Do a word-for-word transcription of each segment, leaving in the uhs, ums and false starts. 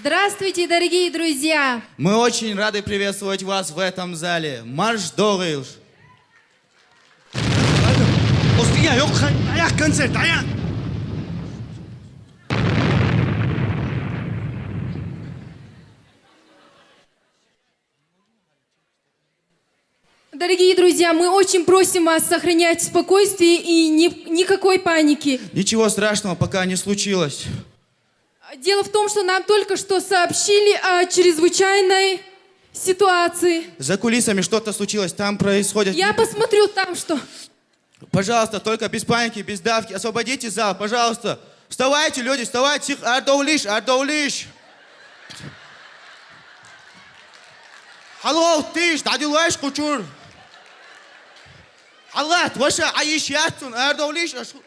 Здравствуйте, дорогие друзья! Мы очень рады приветствовать вас в этом зале. Марш догъил! Остыңа, yok, аяq kontsert, аяq! Дорогие друзья, мы очень просим вас сохранять спокойствие и ни- никакой паники. Ничего страшного пока не случилось. Дело в том, что нам только что сообщили о чрезвычайной ситуации. За кулисами что-то случилось, там происходит... Я посмотрю там что. Пожалуйста, только без паники, без давки. Освободите зал, пожалуйста. Вставайте, люди, вставайте. Сиқ, арадовлиш, арадовлиш. Гьалгъа тиш, дадилвайш къучур. Гьалгъат, ваша айиш яцун, арадовлиш, ашу.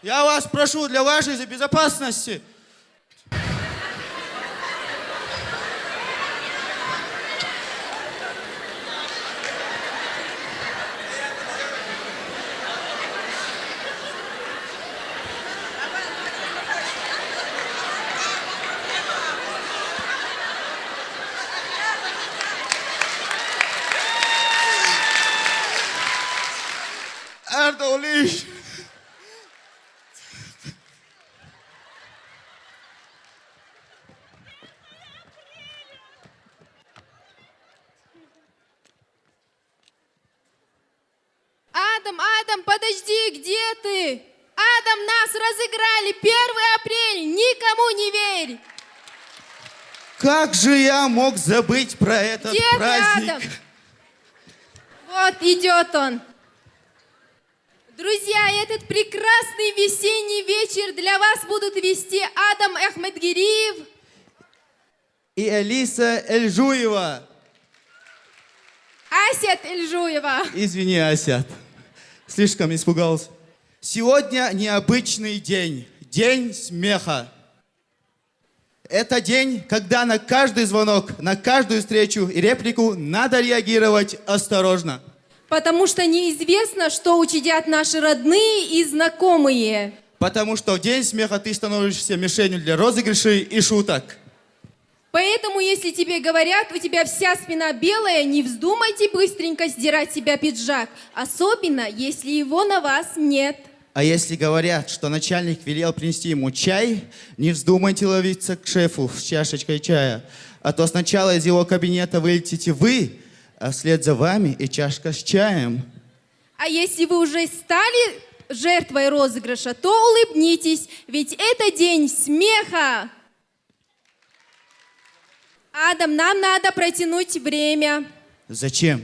Я вас прошу, для вашей безопасности. Арадовлиш. Адам, Адам, подожди, где ты? Адам, нас разыграли! Первый апрель! Никому не верь! Как же я мог забыть про этот праздник? Где ты, Адам? Вот идёт он. Друзья, этот прекрасный весенний вечер для вас будут вести Адам Ахмадгириев и Алиса Эльжуева. Асят Эльжуева. Извини, Асят. Слишком испугался. Сегодня необычный день. День смеха. Это день, когда на каждый звонок, на каждую встречу и реплику надо реагировать осторожно. Потому что неизвестно, что учудят наши родные и знакомые. Потому что в день смеха ты становишься мишенью для розыгрышей и шуток. Поэтому, если тебе говорят: «У тебя вся спина белая», не вздумайте быстренько сдирать с себя пиджак, особенно если его на вас нет. А если говорят, что начальник велел принести ему чай, не вздумайте ловиться к шефу с чашечкой чая, а то сначала из его кабинета вылетите вы, а вслед за вами и чашка с чаем. А если вы уже стали жертвой розыгрыша, то улыбнитесь, ведь это день смеха. Адам, нам надо протянуть время. Зачем?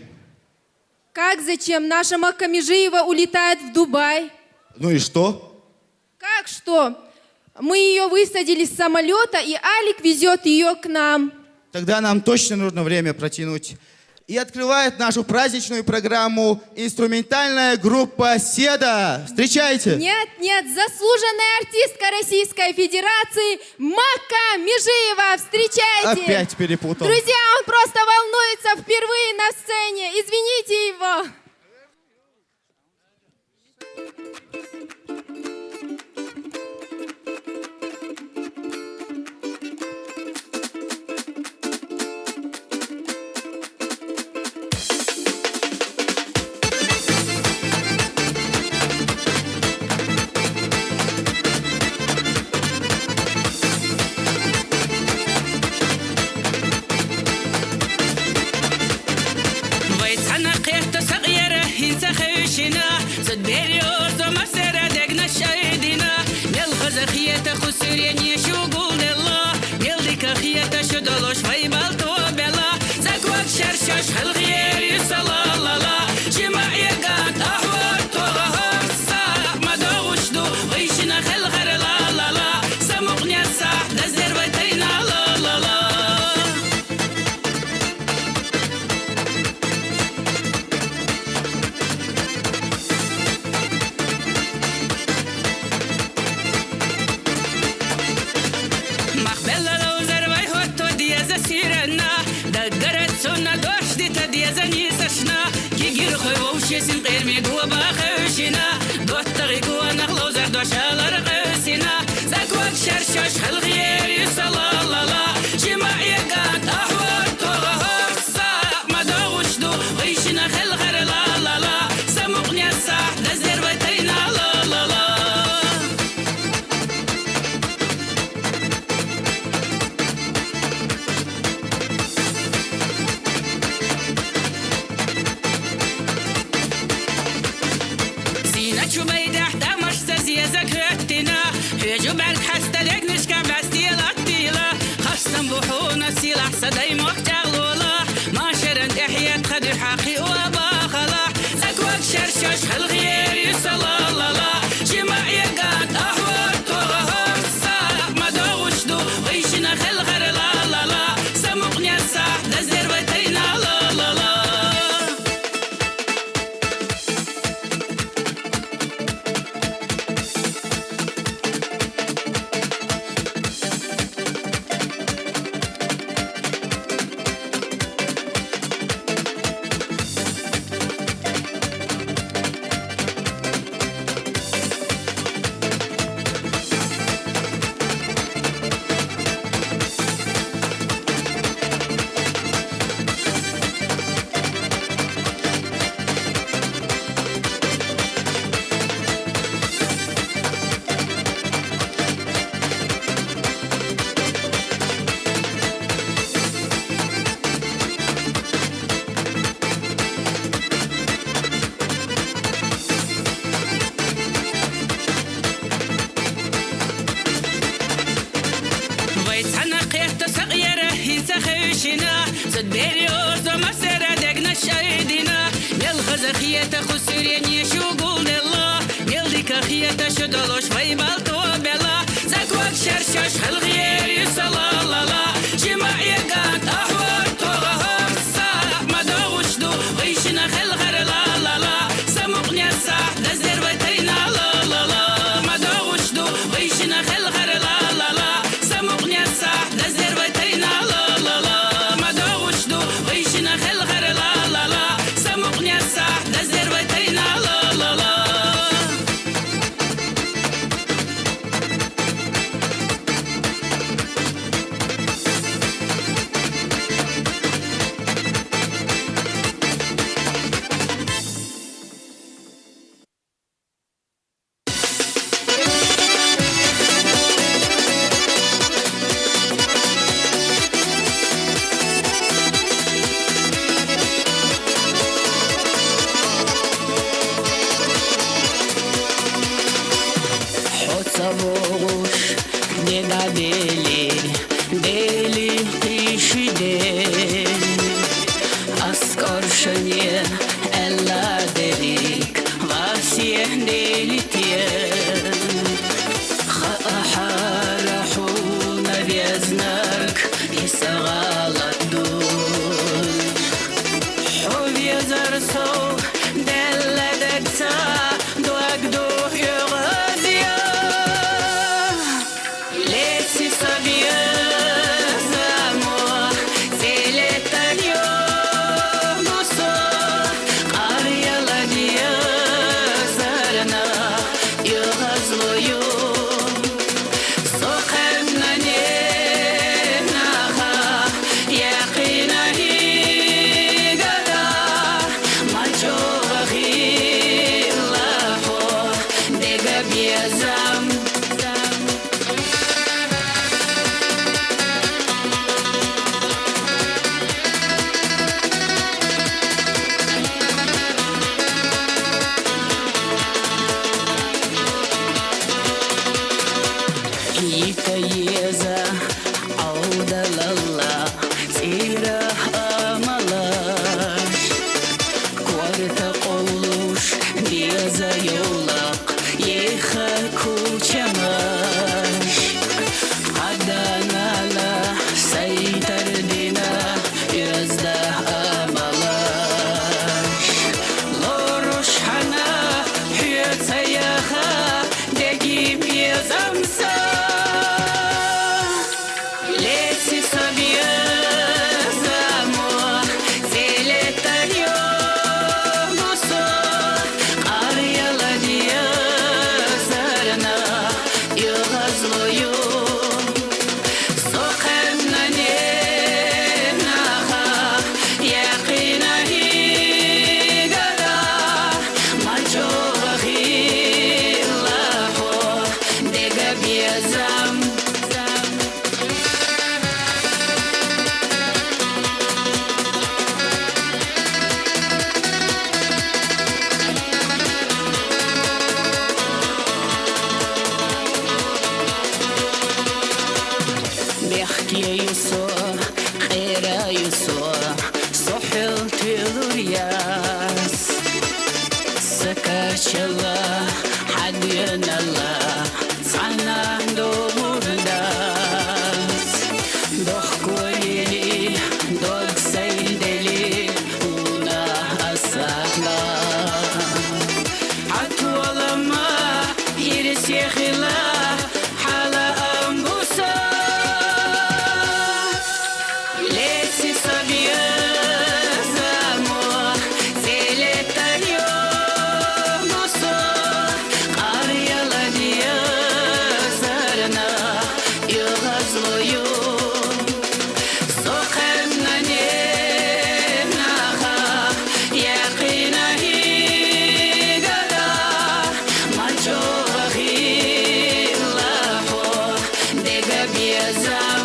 Как зачем? Наша Макка Межиева улетает в Дубай. Ну и что? Как что? Мы её высадили с самолёта, и Алик везёт её к нам. Тогда нам точно нужно время протянуть. И открывает нашу праздничную программу инструментальная группа «Седа». Встречайте! Нет, нет, заслуженная артистка Российской Федерации Макка Межиева. Встречайте! Опять перепутал. Друзья, он просто волнуется впервые на сцене. Извините его. Вай цана кхетта сакъяра хьинца хевшина, цуд берриоз ва массера дегнаш айдина. Мел хаза хета хусурени шугулдела, мел дика хета шудолуш вай балту бела. Заквак шаршаш халгъери салалала. Шима ирган ахвар то гъахар са, мадагъуш ду вайшина халгъар лалала. Самукъня са дазер вай тайна лалала. Мах белла лавзар вай гьатта деза сирана, даггара цуна дошдита деза нисашна, кигир хой вовшесин къерми губа хевшина, доттагъи гуанах лавзар дошалар къевсина, заквак шаршаш халгъери салалала. бухьуна сийлахь, са даймохк чӀагӀлулахь, машаран тӀехьед хадуьхьа кхиъ ва бахалахь, саквак шершаш халгъер юсалалала, жимаӀ яган тӀахвар тогъа гьорса, ма догъуш ду вайшина хелгъар лалала, са мукъня сахь дазер вай тайналалала. Вай цхьана кхетта сакъяра хӀинца хевшина, цудбери орзо масера дегнаш айдина, мел хаза хета хъусурени шугулдела, мел дика хета шудолуш вай балто бела, заквак шершаш халгъер юсалалала, жимаӀ яган тӀахвар тогъа гьорса, ма догъуш ду вайшина хелгъар лалала, са мукъня сахь дазер вай тайналалала, ма догъуш ду вайшина хелгъар лалала, са мукъня сахь дазер вай тайналалала, ма догъуш ду вайшина хелгъар лалала, са мукъня сахь дазер вай тайналалала. Юсо, кьера юсо, сохӀил тилур яс. Сакачала хӀядвенала цӀана догӀурдас. Дохкули, дог сайдели, уна асахла. ХӀятвалама, ирсехила, хӀяла амбуса. Леси сабия заму, целетарё мусо, къаряла диязарна, югъазлую. Сохъемнани наха, якъина хӀигара, мачула хила хо, дега биязам.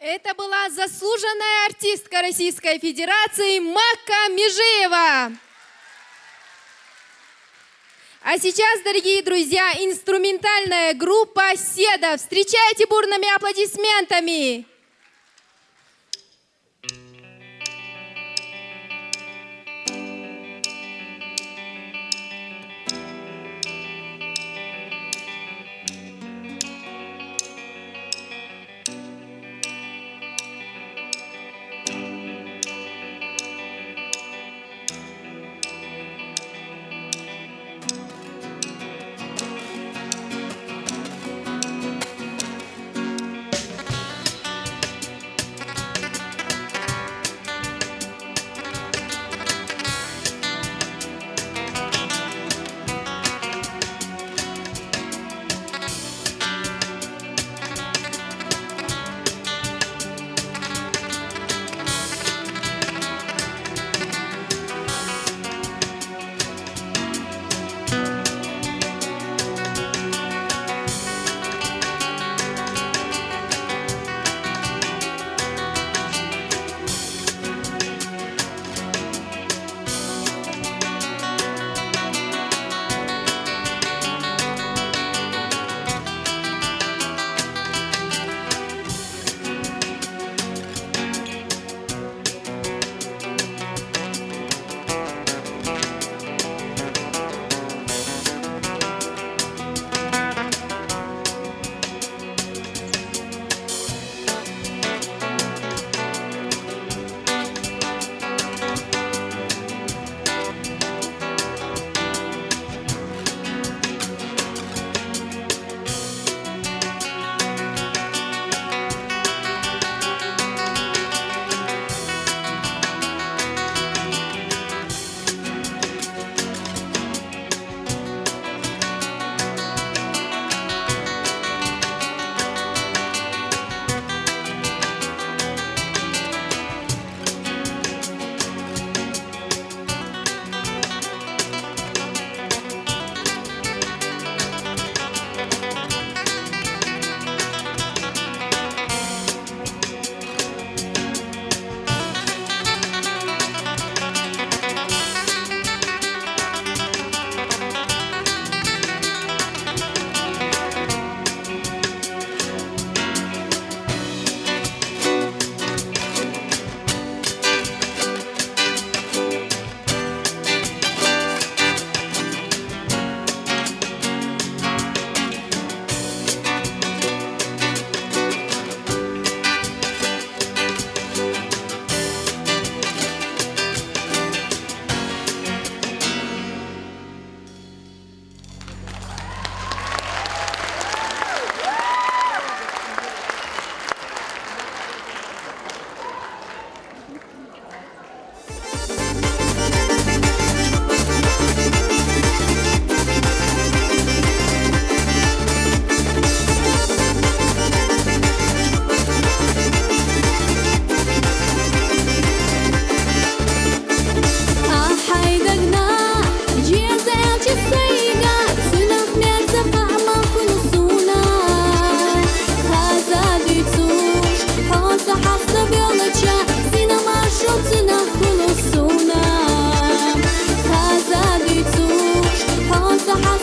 Это была заслуженная артистка Российской Федерации Макка Межиева. А сейчас, дорогие друзья, инструментальная группа «Седа». Встречайте бурными аплодисментами!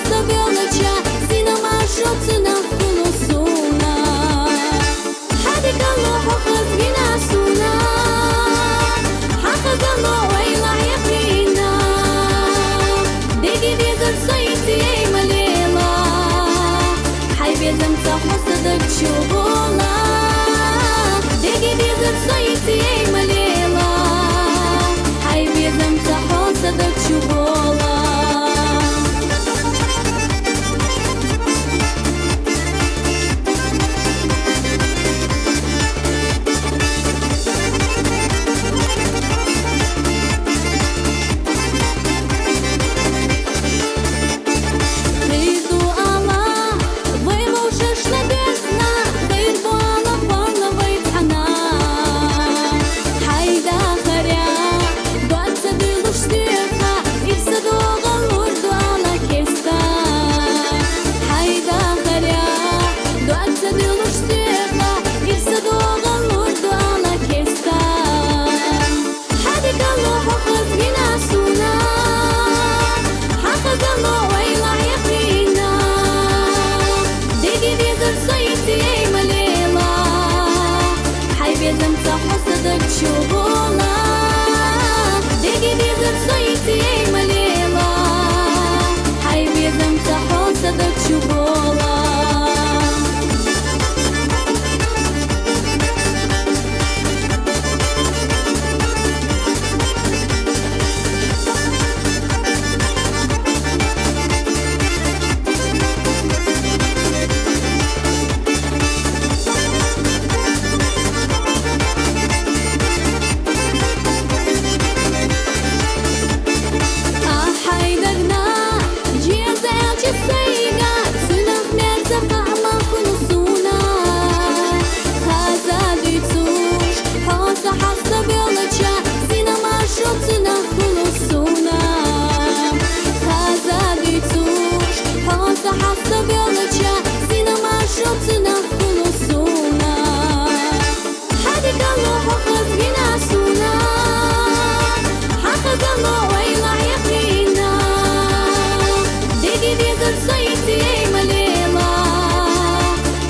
хьасабелча, синамашо цунах хулусуна. Хьадикало хьо хазвина суна, хьахазало вайла гӀехӀнина. Деги везар соитией малела, хӀай безамца хьо садак чугола. Деги везар соитией малела, хӀай безамца хьо садак чугола. Хирду ала, вай вовшашна дезна, хирду ала, хвала вай цхьана. ХӀай дахаря, дуьнца дилуш сиха, ирса догъал урду ала кеста. ХӀай дахаря, дуьнца дилуш сиха, ирса догъал урду ала кеста. Хьадикало хьо хазвина суна, хьахазало вайла гӀехӀнина. Деги везар соитией малела, хӀай безамца хьо садак чугола. Деги везар соитией малела, хӀай безамца хьо садак чугола. Ахьайдагна, жезача сайга, сунах мерза къамахун суна. Хаза дуьйцуш, хьо са хьасабелча, синамашо цунах хулусуна. Хаза дуьйцуш, хьо са хьасабелча, синамашо цунах хулусуна. Хьадикало хьо хазвина суна, хьахазало вайла гӀехӀнина. Деги везар соитией малела,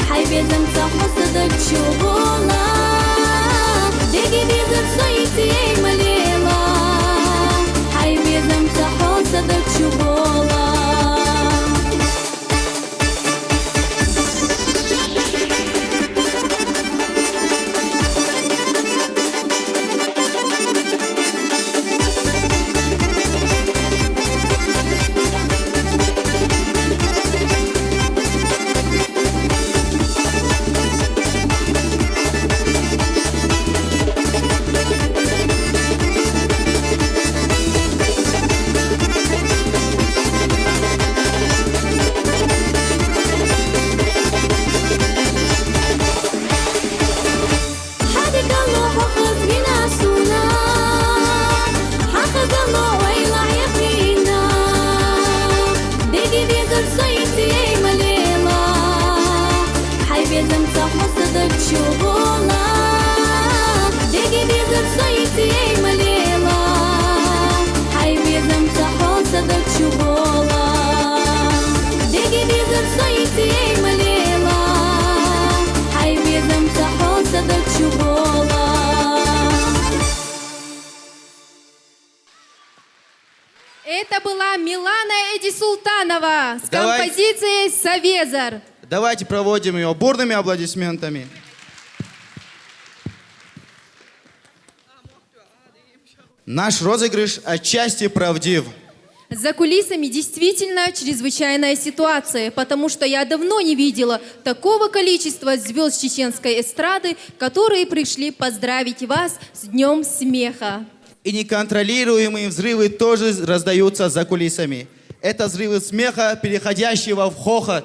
хӀай безамца хьо садак чугола. Деги везар соитией малела, хӀай безамца хьо садак чугола. Хьадикало хьо хазвина суна, хьахазало вайла гӀехӀнина. Деги везар соитией малела, хӀай безамца хьо садак чугола. Деги везар соитией малела, хӀай безамца хьо садак чугола. Деги везар соитией малела, хӀай безамца хьо садак чугола. Это была Милана Эдисултанова с Давай. композицией «Савезар». Давайте проводим её бурными аплодисментами. Наш розыгрыш отчасти правдив. За кулисами действительно чрезвычайная ситуация, потому что я давно не видела такого количества звёзд чеченской эстрады, которые пришли поздравить вас с Днём смеха. И неконтролируемые взрывы тоже раздаются за кулисами. Это взрывы смеха, переходящего в хохот.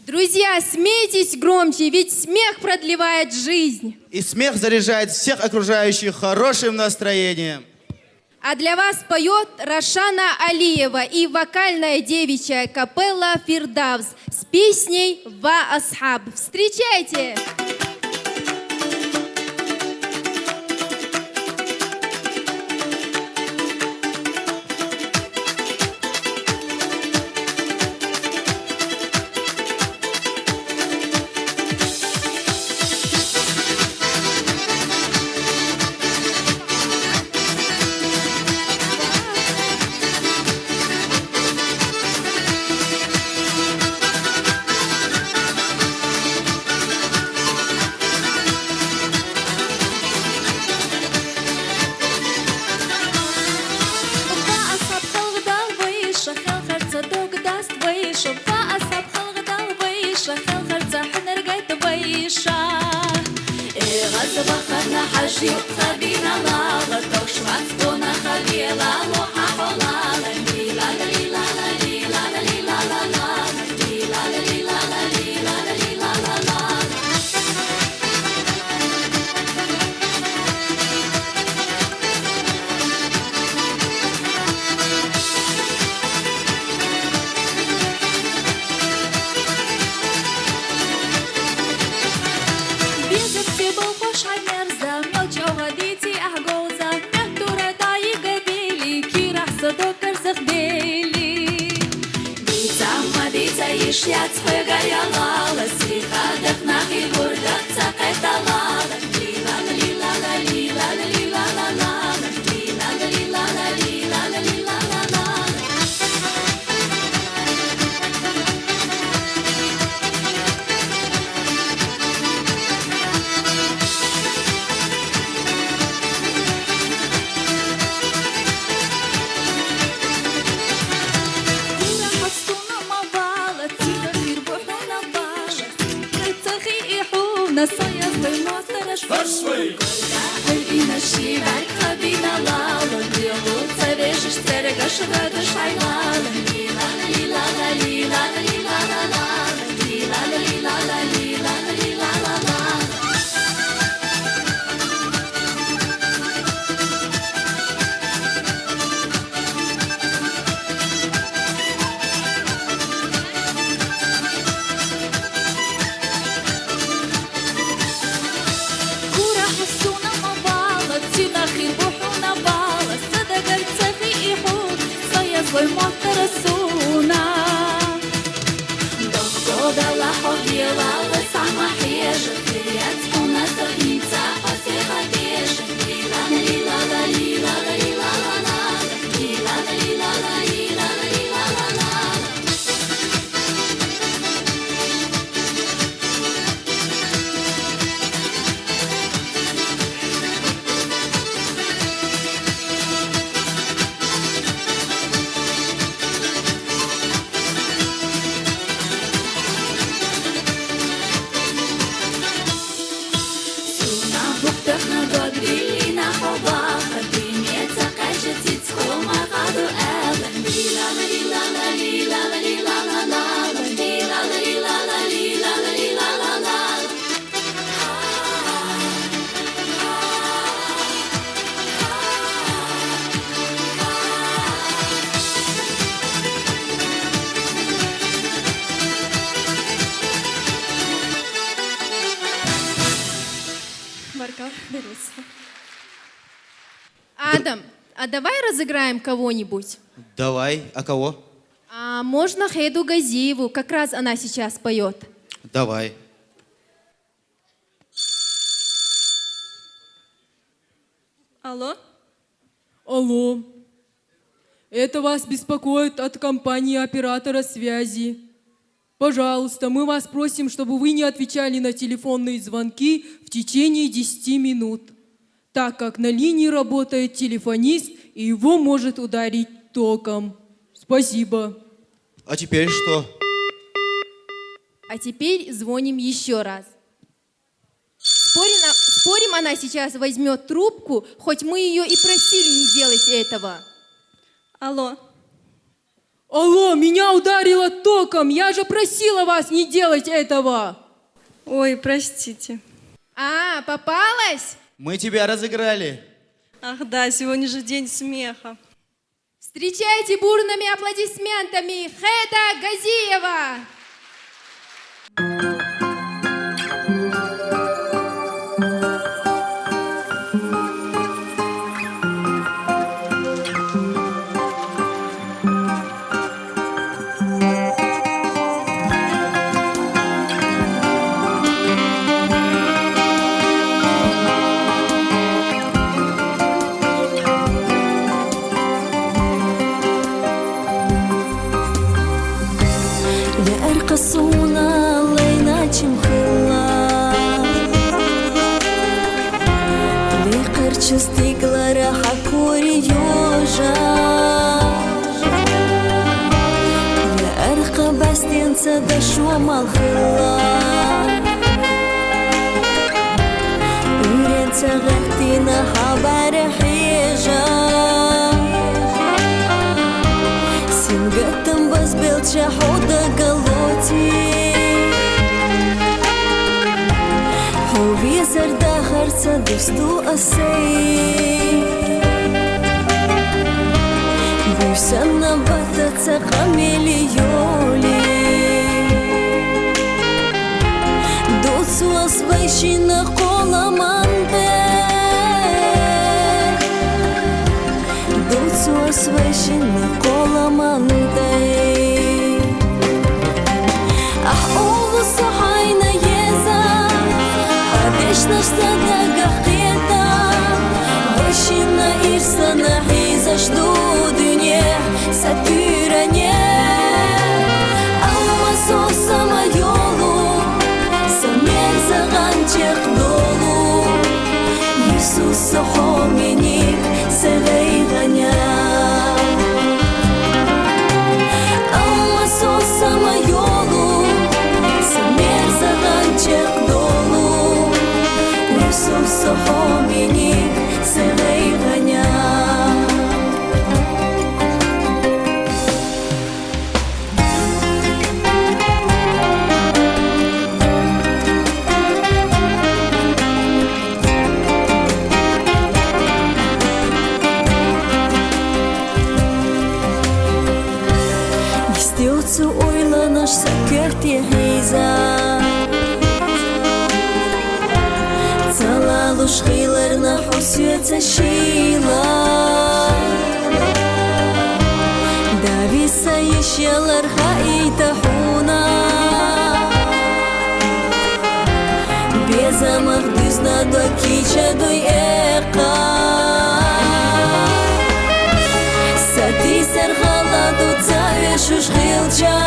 Друзья, смейтесь громче, ведь смех продлевает жизнь. И смех заряжает всех окружающих хорошим настроением. А для вас поёт Рашана Алиева и вокальная девичья капелла «Фирдавс» с песней «Ва асхаб». Встречайте! Безе цӀибал хъошай мерза, мел чӀавгъа дици агь говза, мехтура тайига дели, кирахь садо карзах дели. Дица ма дица иш яц хвега ялала, сиха дахнахи гурдах ца къеталала. Кура хӀусуна мавала, цина хир бухӀуна бала, садагар цахи иху, сая злой махтара суна. Дохтодала хӀогилала самахӀежа, хиряц хӀуна сахинца хасиха дежа. Лилана, лилана, лилана, лилана, лилана, лилана, лилана, лилана. Баркалла, бересва. Адам, а давай разыграем кого-нибудь? Давай. А кого? А можно Хеду Газиеву? Как раз она сейчас поет. Давай. Алло? Алло. Это вас беспокоит от компании оператора связи. Пожалуйста, мы вас просим, чтобы вы не отвечали на телефонные звонки в течение десяти минут, так как на линии работает телефонист, и его может ударить током. Спасибо. А теперь что? А теперь звоним еще раз. Спорим, спорим, она сейчас возьмет трубку, хоть мы ее и просили не делать этого. Алло. Алло, меня ударило током, я же просила вас не делать этого. Ой, простите. А, попалась? Мы тебя разыграли. Ах да, сегодня же день смеха. Встречайте бурными аплодисментами Хеда Газиева! Леаркъа суна лайначим хила, лекъарчу стиглара хӀякури южа. Леаркъа бастенца дашуа малхила. Цагаатайна хьабар хьежа, сингаттам баз белча хьода галоти. Хьо везар дахарца дусту асай. Буйсанна батаца къамели йоли. Дуцвас вайшинна къоламантай. Дуцвас вайшинна къоламантай. Ахь улус хьайна еза, хьадешнаш са дагахъета, вайшинна ирсана хьизаш ду дуьне. Са туьране, амма со сама йолу, са мерза гъанчех долу. Йисус, со хьоменик, са гъайгъаня. Амма со сама йолу, са мерза гъанчех долу. Йисус, со хьоменик, са гъайгъаня. Гистилцу ойланаш са керти хьиза. Цалалуш хиларна хьо сецашила. Дависа ишелар хаита хьуна. Безамах дуьзна дакича дуй экъа. Сати сархала дуца вешуш хилча.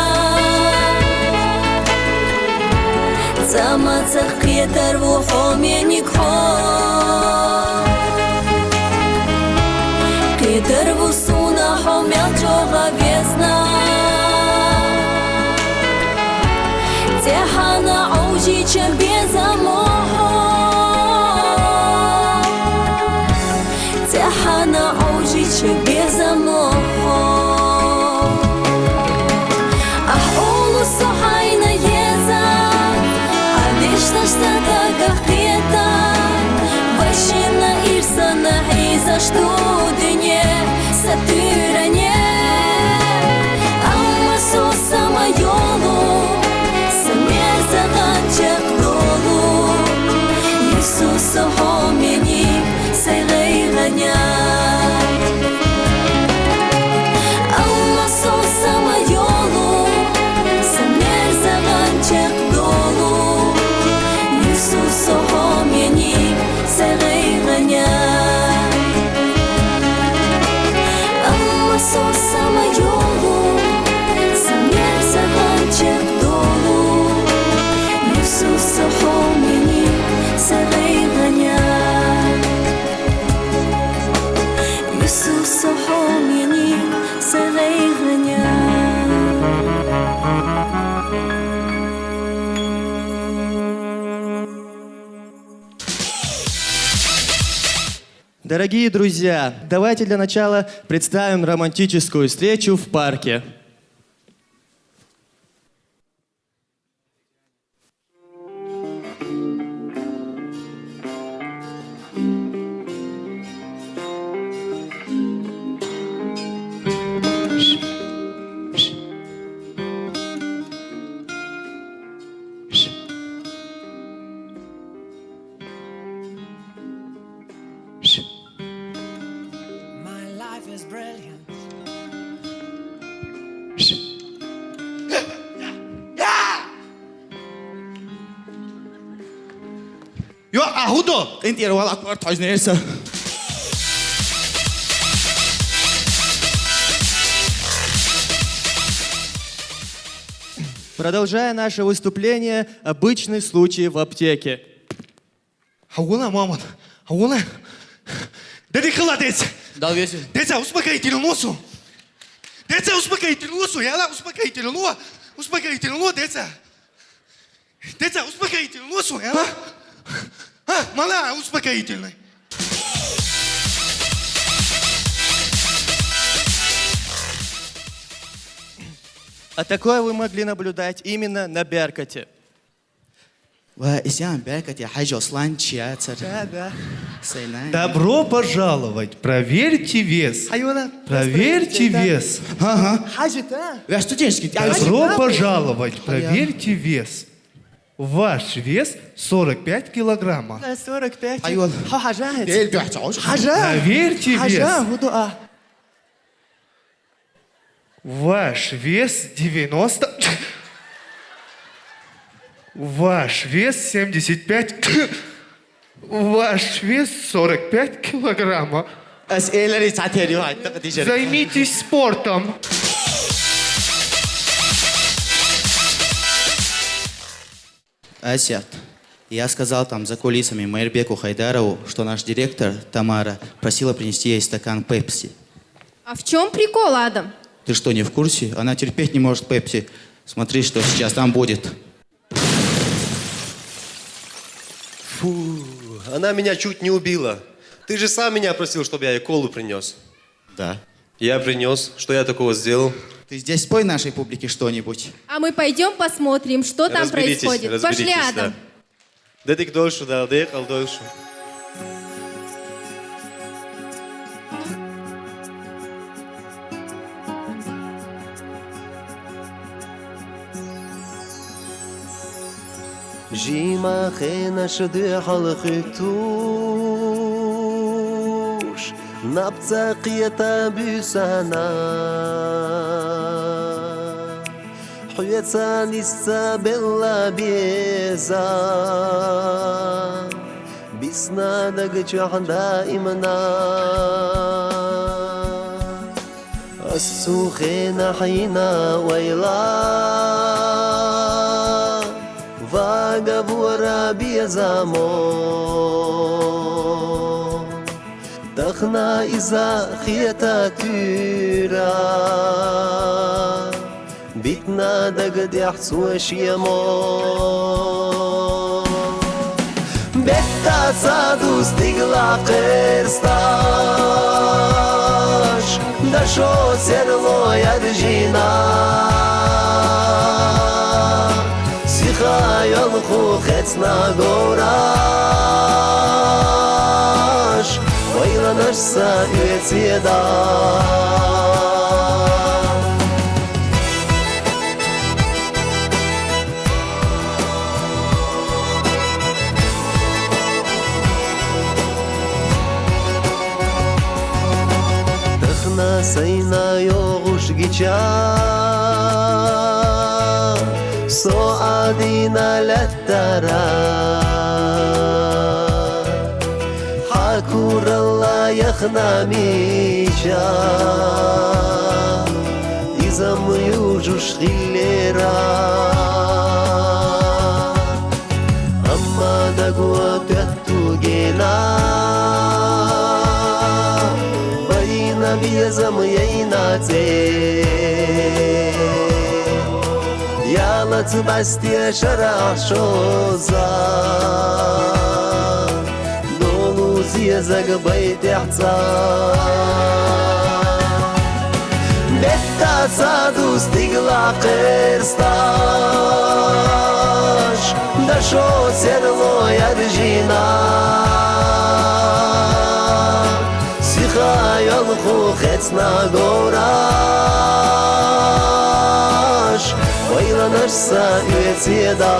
Цамаца кхетар ву хьоменик хьо. Кхетар ву суна хьо мел чӀогӀа везна. ЦӀехьана гӀовжича безамо хьо. ЦӀехьана гӀовжича безамо хьо. Ахь улус хьайна еза, хьадешнаш са дагахъета, вайшинна ирсана хьизаш ду дуьне. Са туьране, амма со сама йолу, са мерза гъанчех долу. Йисус, со хьоменик, са гъайгъаня. Амма со сама йолу, са мерза гъанчех долу. Йисус, со хьоменик, са гъайгъаня. Амма со сама йолу, са мерза гъанчех долу. Йисус, со хьоменик, са гъайгъаня. Йисус, со хьоменик, са гъайгъаня. Дорогие друзья, давайте для начала представим романтическую встречу в парке. My life is brilliant. Йо, агьудо, къинтӀера вала аквар тажнеса. Продолжая наше выступление, обычный случай в аптеке. Гьавуна, Мугьаммад, гьавуна. Деди хила, деца. Дал веси. Деца, успокоительный лосу. Деца, успокоительный лосу, яла, успокоительный ло. Успокоительный ло, деца. Деца, успокоительный лосу, яла. А, мала, успокоительный. А такое вы могли наблюдать именно на Беркуте. Ва исям Беркуте Хьажи Аслан чияцар. Да, да. Сайна. Добро пожаловать! Проверьте вес. Хайвана. Проверьте вес. Ага. Хьажи, да? Ва студентский. Добро пожаловать! Проверьте вес. Ваш вес сорок пять килограмма. Да, сорок пять. Хайван. Ха, Хьажи. Дел бяхча. Хьажи. Проверьте вес. Хьажи, худу а. Ваш вес девяносто. Ваш вес семьдесят пять. Ваш вес сорок пять килограмма. Аз элэри цатери вай, так дижер. Займитесь спортом. Асят, я сказал там за кулисами Майрбеку Хайдарову, что наш директор Тамара просила принести ей стакан пепси. А в чем прикол, Адам? Ты что, не в курсе? Она терпеть не может пепси. Смотри, что сейчас там будет. Фу, она меня чуть не убила. Ты же сам меня просил, чтобы я ей колу принес. Да. Я принес. Что я такого сделал? Ты здесь спой нашей публике что-нибудь. А мы пойдем посмотрим, что там происходит. Разберитесь, разберитесь, да. Пошли, Адам. Деди кдолшу дал, декъал дольшу. Жима хенаш духьал хуьттуш, наб ца кхета буьсана. Хьоьца нисса белла беза, бисна даг чохь даимна. Ас цу хенахь йина ойла, вагавора безамо. Тахана иза хета туьйра, битна дагадехь цо шемо. Бетта ца ду стигалахь кхерсташ, дашо серло яржина. Сиха йолху хецна гораш, ойланаш сан оьцеда. Тахана сайна йогӀуш гича, со Ӏадийна лаьттара. Хьан куралла яхна мича, иза-м южуш хиллера. Амма дагва тоьтту гена, байна безам яйна цӀе. Ялац басте шарахь шоза, долу зезаг байтехь цӀа. Бетта ца ду стигалахь кхерсташ, дашо серло яржина. Сиха йолху хецна гораш, ойланаш сан оьцеда.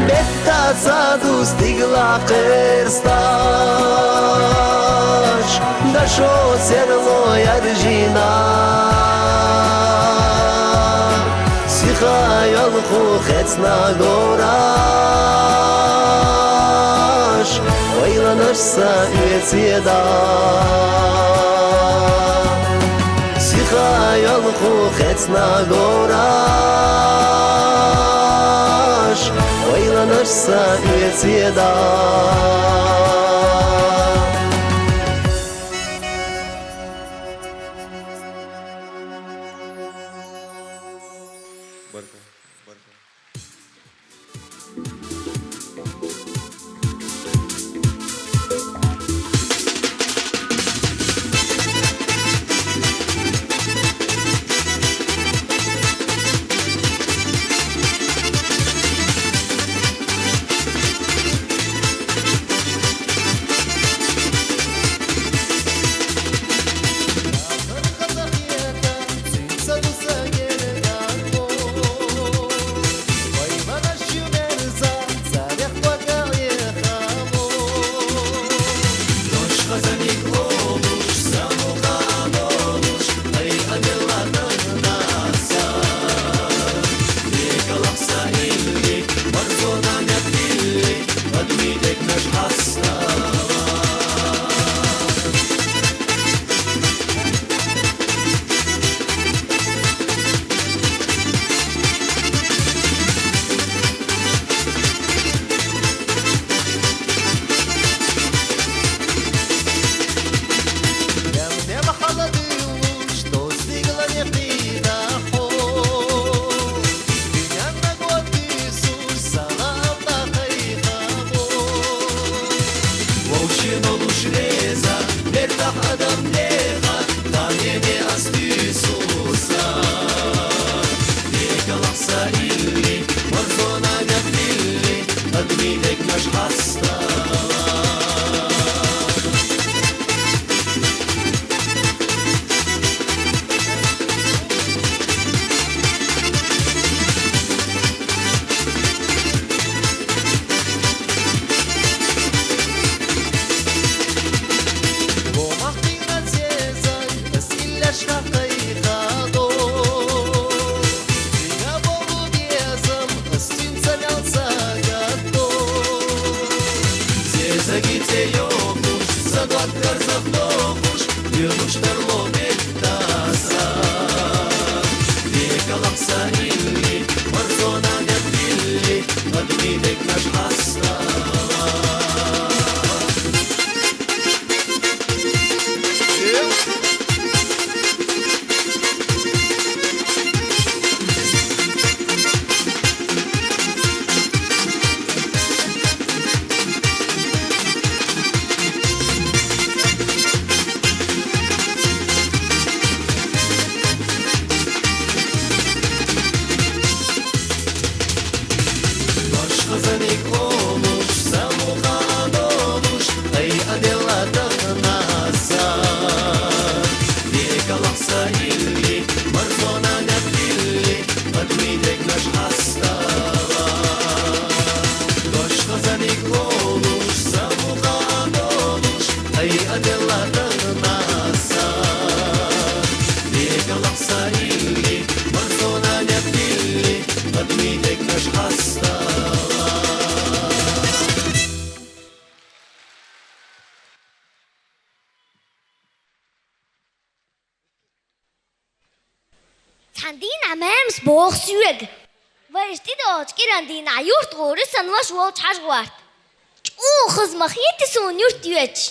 Бетта ца ду стигалахь кхерсташ, дашо серло яржина. Сиха йолху хецна гораш, ойланаш сан оьцеда. Ху хецна гораш, ойланаш са уьцеда. Баркал, баркал. Цхьан дийнахьа маьмас боху соьга: «Вайша тӀедогӀучу кӀиран дийнахь юрт гӀур ю сан ваша волчу хьажа гӀорта. ЧӀогӀа хаза ма хета суна юрт йоьдуш.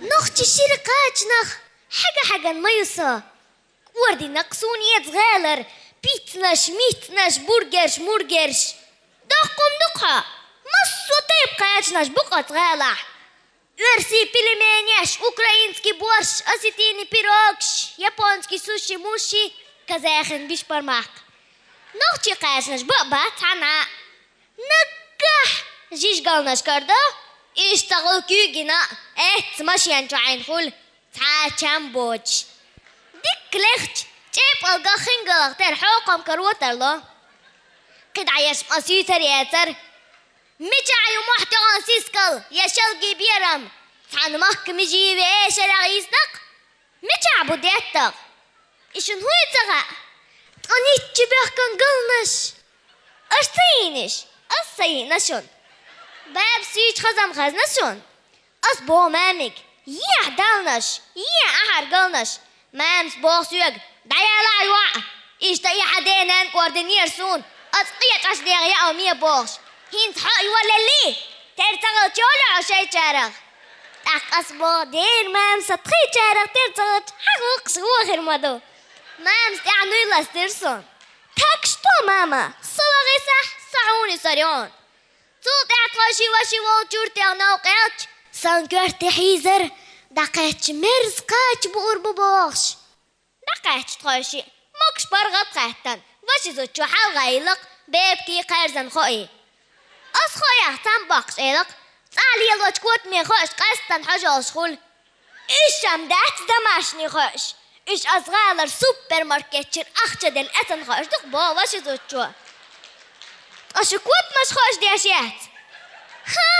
Нохчийн шира кхачанах хьаьга-хьаьгна ма ю со. КӀордийнахь суна эца гӀалара пиццанаш, миццанаш, бургерш, мургерш. Доккха хӀума ду-кх хьо, массо а тайпа кхачанаш бу-кх оцу гӀалахь. Оьрсийн пельменеш, украинский борщ, осетинский пирогаш, японский суши-муши, казахин бешбармак. Нохчийн кхачанаш бу а бац цхьанна а. Наггахь жижигалнаш карадо, иштта ца гӀуллакх йигина а, эцца машен чу Ӏийна хуьлу, цхьа а чам боцуш. Дикка лехча, чӀепалгах, хингалгах тера хьокхам каро тарло. КхидӀа еш ма суьйцар яцара. Мичахь ю мохь тӀехь сискал я шалги берам? Цхьана махка мижий вешарах йиснакх? Мичахь бу деттагӀ? И шуна хӀун ю ца хаьа? Ткъа нитча бехкан галнаш. Аша ца йийнаш? Ас ца йиъна шуна. Баьб суьйчу хазам хезна шуна. Ас боху мамиг: «Ехьа далнаш, ехьа ахьар галнаш». Мамас боху соьга: ДӀаяла, йоӀ! Иштта и хьан ден-нанна кӀордийнера суна, ас къечӀаш дегӀ яа ме бохуш. ХӀинца хьо а йолале, тера ца хилча йолий хьо шайчарах? ТӀаккха ас боху: «Дера, мама, сан тхайчарах тера ца хилча, хьан гӀуллакхаш вохур ма ду». Мамас тӀаьхьа нуй ластира суна. «Так что, мама, со вахийтахь, со хьуна сарйон». Цул тӀаьхьа тхойши-ваши волчу юьртах новкъа яьлча, сан коьрте хьийзара, дӀакхаьчча, мерза кхача буур бу бохуш. ДӀакхаьчча тхойши, могуш паргӀат а хаьттина, ваши зудчо хьалха а йилла-кх, бепиг кхаьрзина хоий. Ас хоьах цхьамма боккхуш элира-кх: «ЦӀахь лелочу котаме хоуьйтуш къаьсттина хьожа йолуш хуьлу». «Уьш-м дац домашний хоуьйтуш, уьш ас гӀалара супермаркет чуьра ахча делла эцна хоуьйтуш ду-кх», — боху ваши зудчо. «Ткъа шу котамаш хоуьйтуш деш яц?» «ХӀа,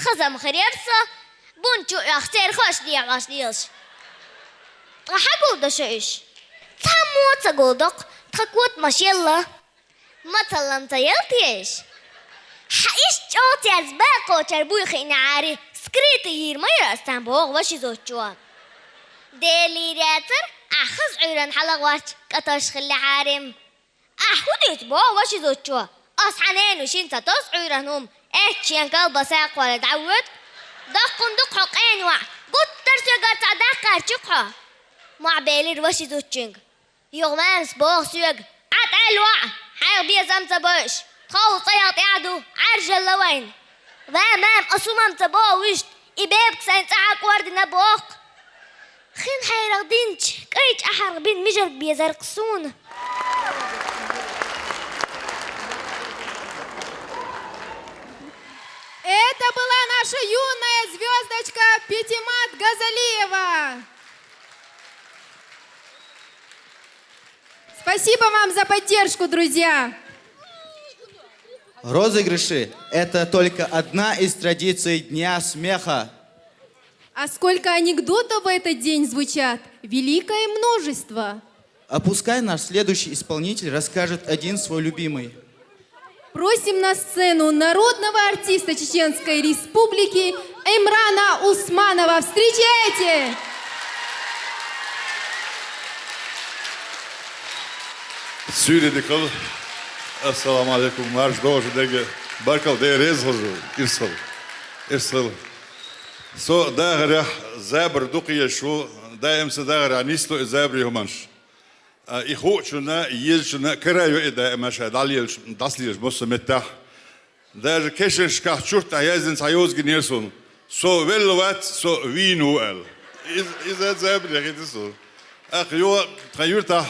хаза-м хир яра со, бун чу а оьхуш, церан хоуьйтуш дехьош лелаш». «Ткъа хьан гулдо шу уьш?» «Цхьаммо а ца гулдо-кх, тхан котамаш елла». «Мацалла-м ца елла те уьш?» «Хьан иштта чӀогӀа цаьрца бакъо чар буй хиънехьара, скрытый йийр ма яра ас царна», — боху ваши зудчо. «Дера лийр яцара, ахь хаза Ӏуьйранна хьалагӀорчу кӀатош хиллехьара-м». «Ахь хӀун дуьйцу?» — боху ваши зудчо. «Ас хьан ненан шина ца тосу Ӏуьйранна хӀума, эццахь шен колбаса кхолла дӀавоьду. Доккхун ду-кх хьо, къена йоӀ, гуттар соьгара цхьа даккхарчу-кх хьо». Мохь белира ваши зудчуьнга. Юха мамас боху соьга: «Ӏа тӀаьлла ваӀа, хьайх безам ца бойуш, тховла цӀа ял тӀехь ду, Ӏаьржалла вайна». «Ва мама, ас хӀума-м ца боху вуьшта, и бепиг сайн цӀахь кӀордина боху-кх». Хин хьерах динчу кӀайн чӀахьарх бина мижарг безара-кх суна. Это была наша юная звёздочка Петимат Газалиева. Спасибо вам за поддержку, друзья! Розыгрыши — это только одна из традиций Дня смеха. А сколько анекдотов в этот день звучат? Великое множество. А пускай наш следующий исполнитель расскажет один свой любимый. Просим на сцену народного артиста Чеченской Республики Эмрана Усманова. Встречайте! Суьйре дика хуьлда. Ассаламу алейкум, марша догӀуш дерг. Баркалла, Дела реза хуьлда. Ирс хуьлда. Ирс хуьлда. Со дахарехь забар дукха езаш ву, даим сан дахарехь нисло и забарийн хӀуманаш. А, и хуучунна, и езачунна кара йо и даима ша дӀалелаш, дӀасалелаш массо а меттехь. Даже кешанашкахь чурт тӀехь яздина цхьа йоза гинера суна: «Со велла вац, со вийна ву», — аьлла. Иза, иза забаре хета суна. ТӀаккха йо, тхан юьртахь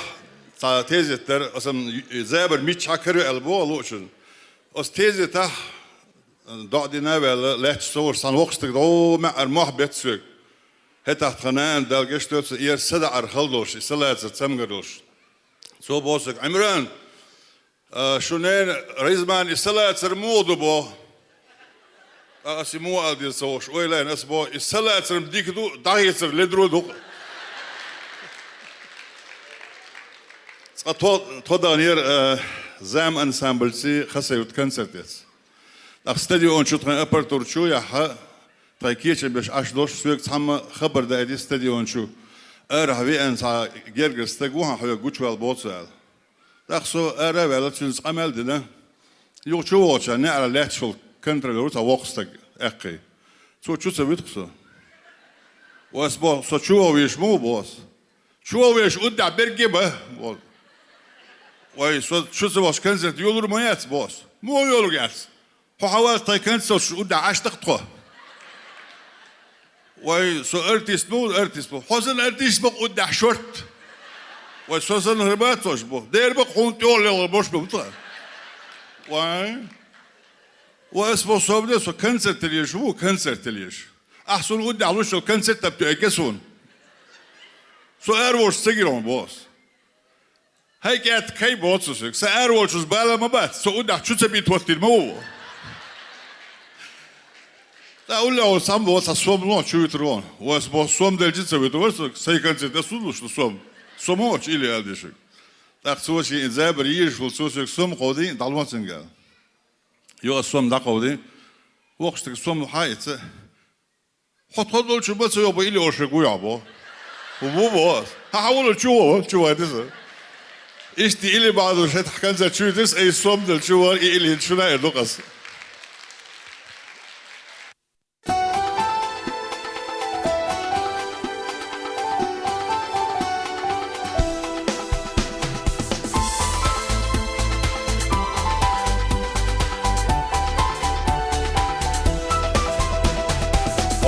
цхьа тезет дара, аса-м забар миччахьа кара йо аьлла боху луучунна. Аса тезетахь доӀа дина а ваьлла, лаьтташ ца волуш цхьана воккхачу стага дӀо маьӀӀара мохь бетта соьга. ХӀетахь тхан нана, Дала гечдойла цунна, эра садаӀар хала долуш, и салацар цамгар долуш. Цо боху соьга: «Ӏимран, а, шун ненан Ризман, и салацар муха ду?» — боху. Ткъа аса и муха ала деза ца хууш, ойла йина аса боху: «И салацар-м дика ду, дӀахецар ледара ду-кх». Цкъа тхо, тхо даханера, а, «Зама» ансамбльций Хасавюрта концерт эца. ТӀаккха стадион чу тхайн аппаратура чу а яьхна, тхайн кечам беш Ӏаш долуш, соьга цхьамма хабар даийтира стадион чу: «Арахь веана цхьа гергара стаг ву хьан, хьоьга гучуваьлла», — боху цо аьлла. ТӀаккха со ара а ваьлла, цуьнца къамел а дина. Юха чу вахча, неӀарехь лаьтташ волу контролёр ву цхьа воккха стаг, аьккхий. Цо чу ца вуьту-кх со. Аса боху: «Со чу ваха везаш ма ву», — боху аса. «Чу ваха везаш уддехь берриге а бан», — боху. «Вай, со чу ца вахча концерт йолур ма яц», — боху аса. «Муха йолур яц? Хьо хьан вац тхайн концерт йолуш уддехь Ӏаш дац-кх тхо?» «Вай, со артист ма ву, артист ма ву». «Хьо санна артист бакъ уддехь шорт». «Вай, со санна хир бац ош бу». «Дера бакъ хьуна тӀехула лелхар бош бу тхан». «Вай». «Вай, аса боху, со бу де, со концерт теллеш ву, концерт теллеш. Ахь суна уддехь луш йолу концерт а тоьгге суна. Со ара волуш ца гира хьуна», — боху аса. «ХӀай кӀаьрта кай», — боху цо соьга, — «сан ара волчуьнца бала ма бац, со уддехь чу ца битта хӀоттийна ма ву». ТӀаккха уллехь волу цхьаммо цхьа сом лохьа чу вуьтур ву. Аса боху, сом делча а ца вуьтур вара со, сайн концерте аса хӀунда луш ду сом? Со ма вахча илли аьлла дешиг. ТӀаккха цо шен и забар езаш волу, цо соьга сом кховдийна, дӀалон цуьнга аьлла. Юха аса сом дӀакховдийна. Воккхачу стага сом хьаийца: «Хьо тхо долчу ма ца йогӀу, илли оршаг вуй хьо», — боху. Ву, ву. Хьа, хьа, вула чу ву, чу ву, диза. Ишти или баду шет хканза чу дис, ай сом дал чу ву, и или чуна эр дукъас.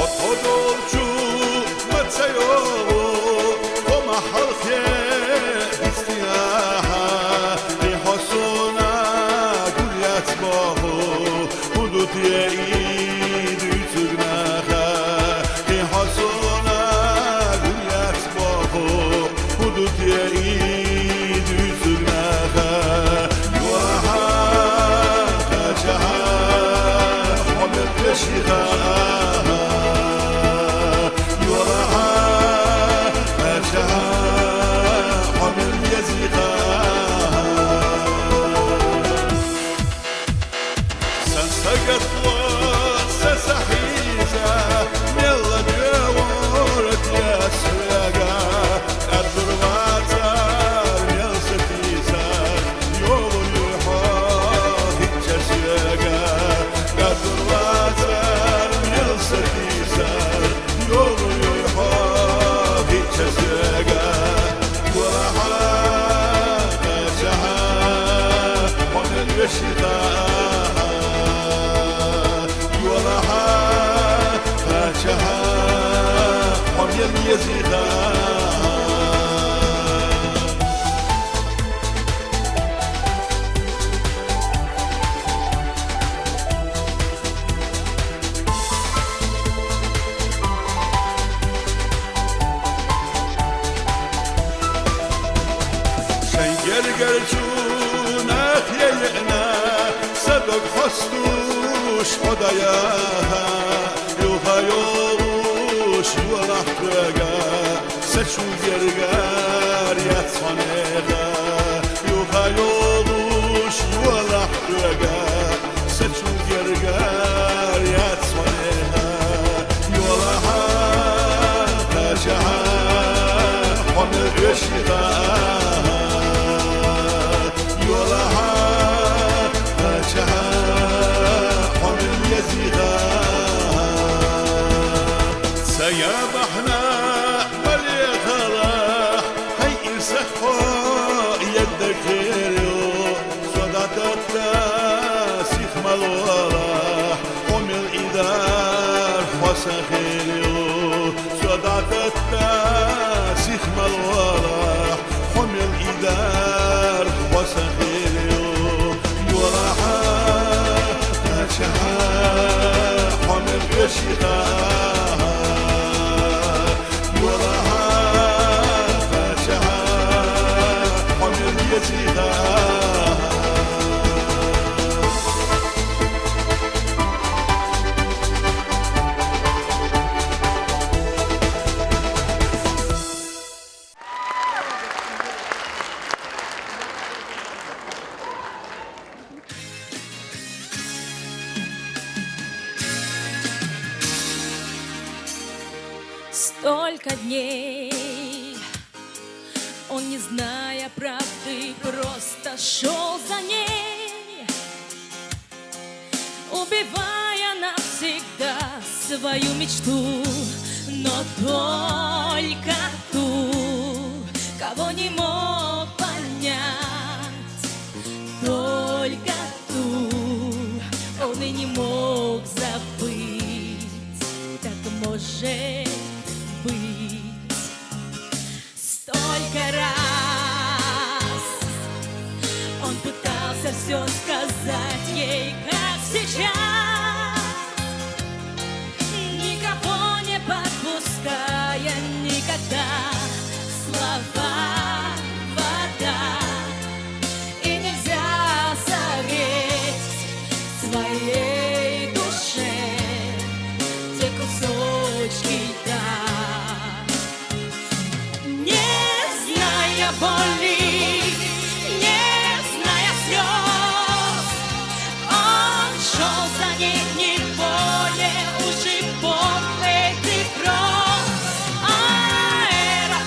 Отходолчу мацайолу, хъома халхе истиаха, и хосуна гурят боху, худут е и дуцугнаха, и хосуна гурят боху, худут е и дуцугнаха, юаха, качаха, хомер пешиха, юаха, качаха, хомер езиха. Сан сагатла са сахиза, мелла дёвор тясвяга, кадур вацар мел сатиза, ёвур юхо хичасвяга, кадур вацар мел сатиза, ёвур юхо хичасвяга. Юалаха, качаха, хомер вешиха. Юалаха, качаха, хомер езиха. Шайгер-гер чунах ейна, садок хостуш одаяха, юха йолуш юалахтвега, сачу гергар яцханеха, юха йолуш юалахтвега, сачу гергар яцханеха, юалаха, качаха, хомер вешиха, юалаха, качаха, хомер езиха. Сая бахна балехала, хай исахо яддакеру, содататта сихмалуала, хомер идар хосахеру, содататта сихмалуала, хомер идар хосахеру, юалаха, качаха, хомер вешиха. Юалаха, качаха, хомер езиха. Столько дней он, не зная правды, просто шёл за ней, убивая навсегда свою мечту, но только ту, кого не мог понять, только ту он и не мог забыть. Так может быть. Столько раз он пытался всё сказать ей, как сейчас, никого не подпуская никогда. Слова — вода, и нельзя согреть своей душе те кусочки льда. Не зная боли, не зная слёз, он шёл за ней, не боя уже бомб этих гроз. А эра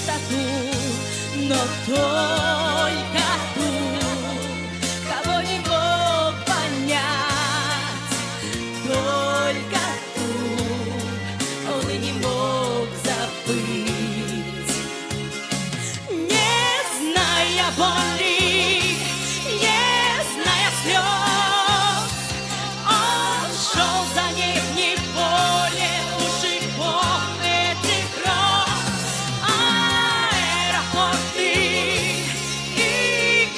Тату, но только ту, кого не мог понять, только ту, он и не мог забыть. Не зная боли, не зная слез, он шёл за ней в неволе у шипов этих роз. Аэропорты и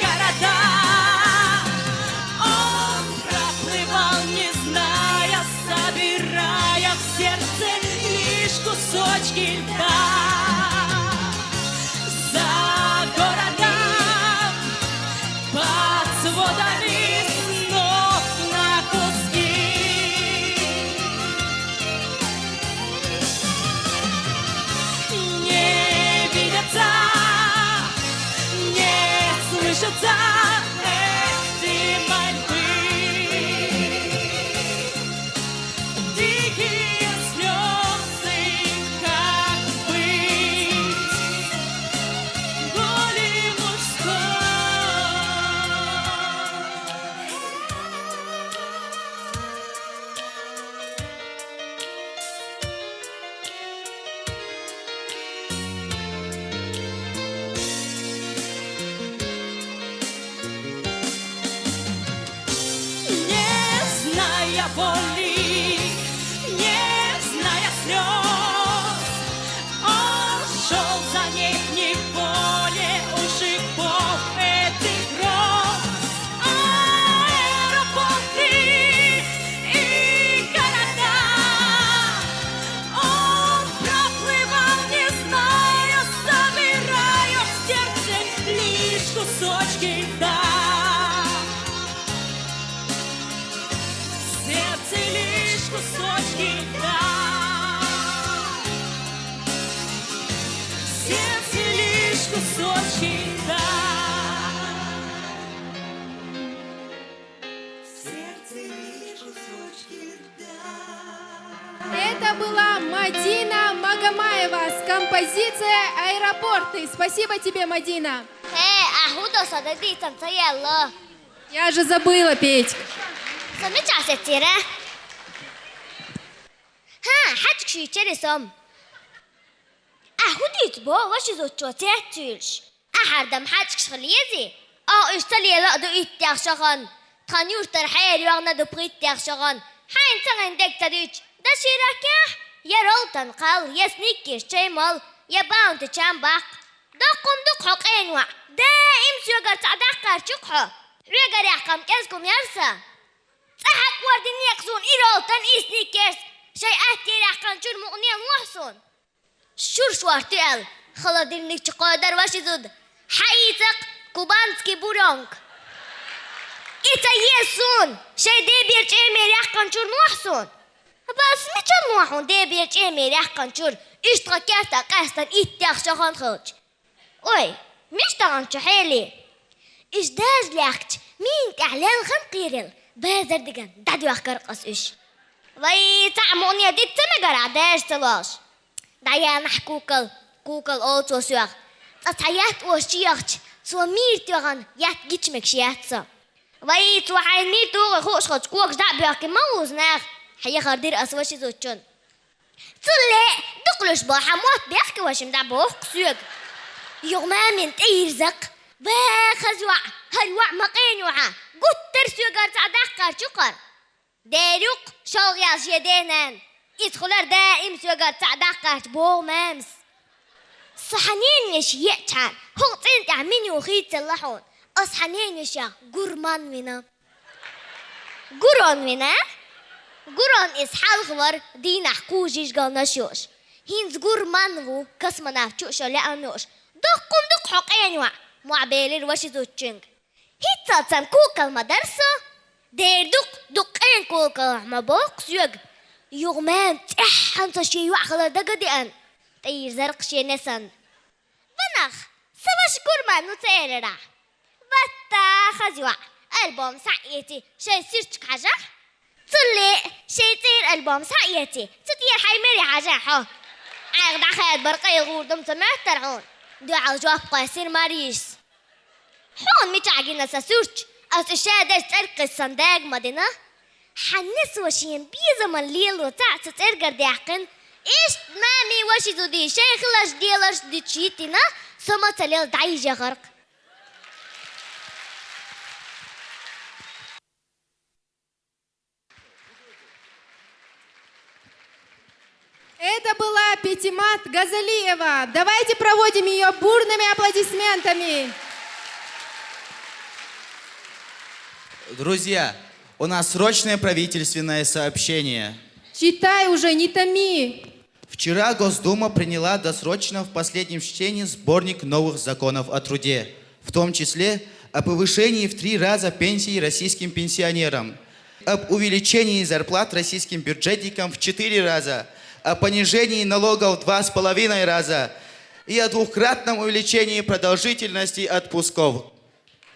города он проплывал, не зная, собирая в сердце лишь кусочки льда. За городом, под сводами снов на куски. Не видятся, не слышатся эти мольбы. Дикие слёзы, как быть, боли мужской. Не зная боли, не зная слёз, он шёл за ней в неволе у шипов этих роз. Аэропорты и города он проплывал, не зная, собирая в сердце лишь кусочки льда. В сердце лишь кусочки льда. В сердце лишь кусочки льда. В сердце лишь кусочки льда. Это была Мадина Магомаева с композицией «Аэропорты». Спасибо тебе, Мадина. Хе, ахуда сада дитан саялла. Я же забыла петь. Сами часеттира. Ха, хачк ши чересом. Ахудит бо ваши зочо теттюш. Ахар дам хачк шхлиези. А уж талела ду иттяхшаган. Тхан юртар хайр юагна ду приттяхшаган. Хайн цаган дек тадич. Да ширакя. Я ролтан кал, я сникерс чаймал, я баунти чамбак. Доккум дук хокъен ва. Даим сюгар цадак карчук хо. Хюгар якам кез кум ярса. Цахак вардин яксун и ролтан и сникерс. Шай атти якан чур мугнен вахсун. Шур швартел. Холодильник чукодар ваши зуд. Хайцак кубанский бурёнг. Ита есун. Шай дебир чемер якан чур нуахсун. Бас мичан нуахун дебир чемер якан чур. Иштга керта къастан иттях шахан хылч. Ой, миштаган чу хели. Иш даж лякч, мин тяхлел хан кирил. Базар диган дадвах каркас иш. Вай, та муния дит цемегара даж цалаш. Даяна кукол, кукол олцо сюах. Ца ца ят о шияхч, цо мир тюган ят гичмек шиятца. Вай, цо хай мир туга хуш хоч куак жда бяхки ма узнах. Хаяхар дир ас ваши зочон. Цулле, дуклуш бо хамот бяхки вашим да бох сюг. Югмамин тирзак. Ва хазва, харва мақин ва. Гуттер сюгар ца дах кар чукар. Дерюк шолгял жеденен. Ит хулар даим сюгар цадак карч бо мемс. Саханин веш ечан. Хулцин тя меню хицеллахун. Ас ханин веш я гурман вина. Гурон вина? Гурон ис халхвар динах кужиш галнашуш. Хинз гурман ву космонавт чуша лянуш. Доккун дук хокъен ва. Муабелир ваши зуччинг. Хицалцан кукал мадарсо, дердук дуккъен кукал мабокъ сюг. Югмен тяханца ши юахала дагадиан. Тир зарк ши несан. Ванах, саваш гурман ну церера. Ватта хазва, альбом саити, ши сирч кажа. Цулли, ши тир альбом саити, цутир хаймери хажа хо. Ӏайха дӀахаьда бар къайгӀа гӀурдам ца моттар хьуна, дуьхьал жоп кхоссийра Маришас. Хьуна мичахь гина сан суьрташ, ас и шадерш цӀерга кхиссина дага ма дина. Хьан несо шен безаман лело цхьаъ цу цӀергара даьккхина, иштта мамий ваший зудий шайн хиларш деларш дича йитина, со ма ца лела дӀайижа гӀаркх. Это была Петимат Газалиева. Давайте проводим её бурными аплодисментами. Друзья, у нас срочное правительственное сообщение. Читай уже, не томи. Вчера Госдума приняла досрочно в последнем чтении сборник новых законов о труде, в том числе о повышении в три раза пенсий российским пенсионерам, об увеличении зарплат российским бюджетникам в четыре раза, о понижении налогов в два с половиной раза и о двукратном увеличении продолжительности отпусков.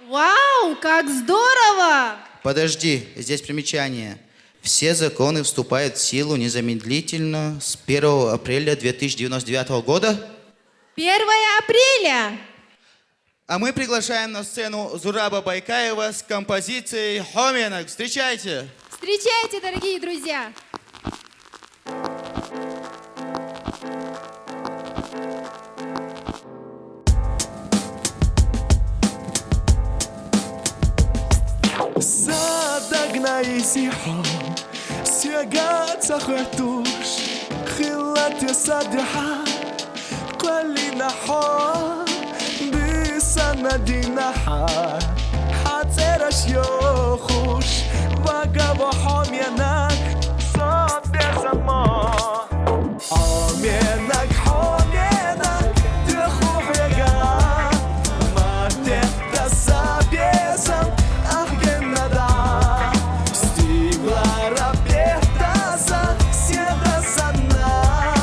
Вау, как здорово! Подожди, здесь примечание. Все законы вступают в силу незамедлительно с первого апреля две тысячи девяносто девятого года. Первое апреля! А мы приглашаем на сцену Зураба Байкаева с композицией «Хьоменаг». Встречайте! Встречайте, дорогие друзья! Са дагна изихьо, сега ца хветуш, хилла те са дехьа, кхалина хьо, бисана динахьа, хьацераш йохуш, вагаво хьоменаг, со безамо. Хьоменаг, хьоменаг, деху хьега, матетта са безам, ахгеннада. Стиглара бетаса, седа санна,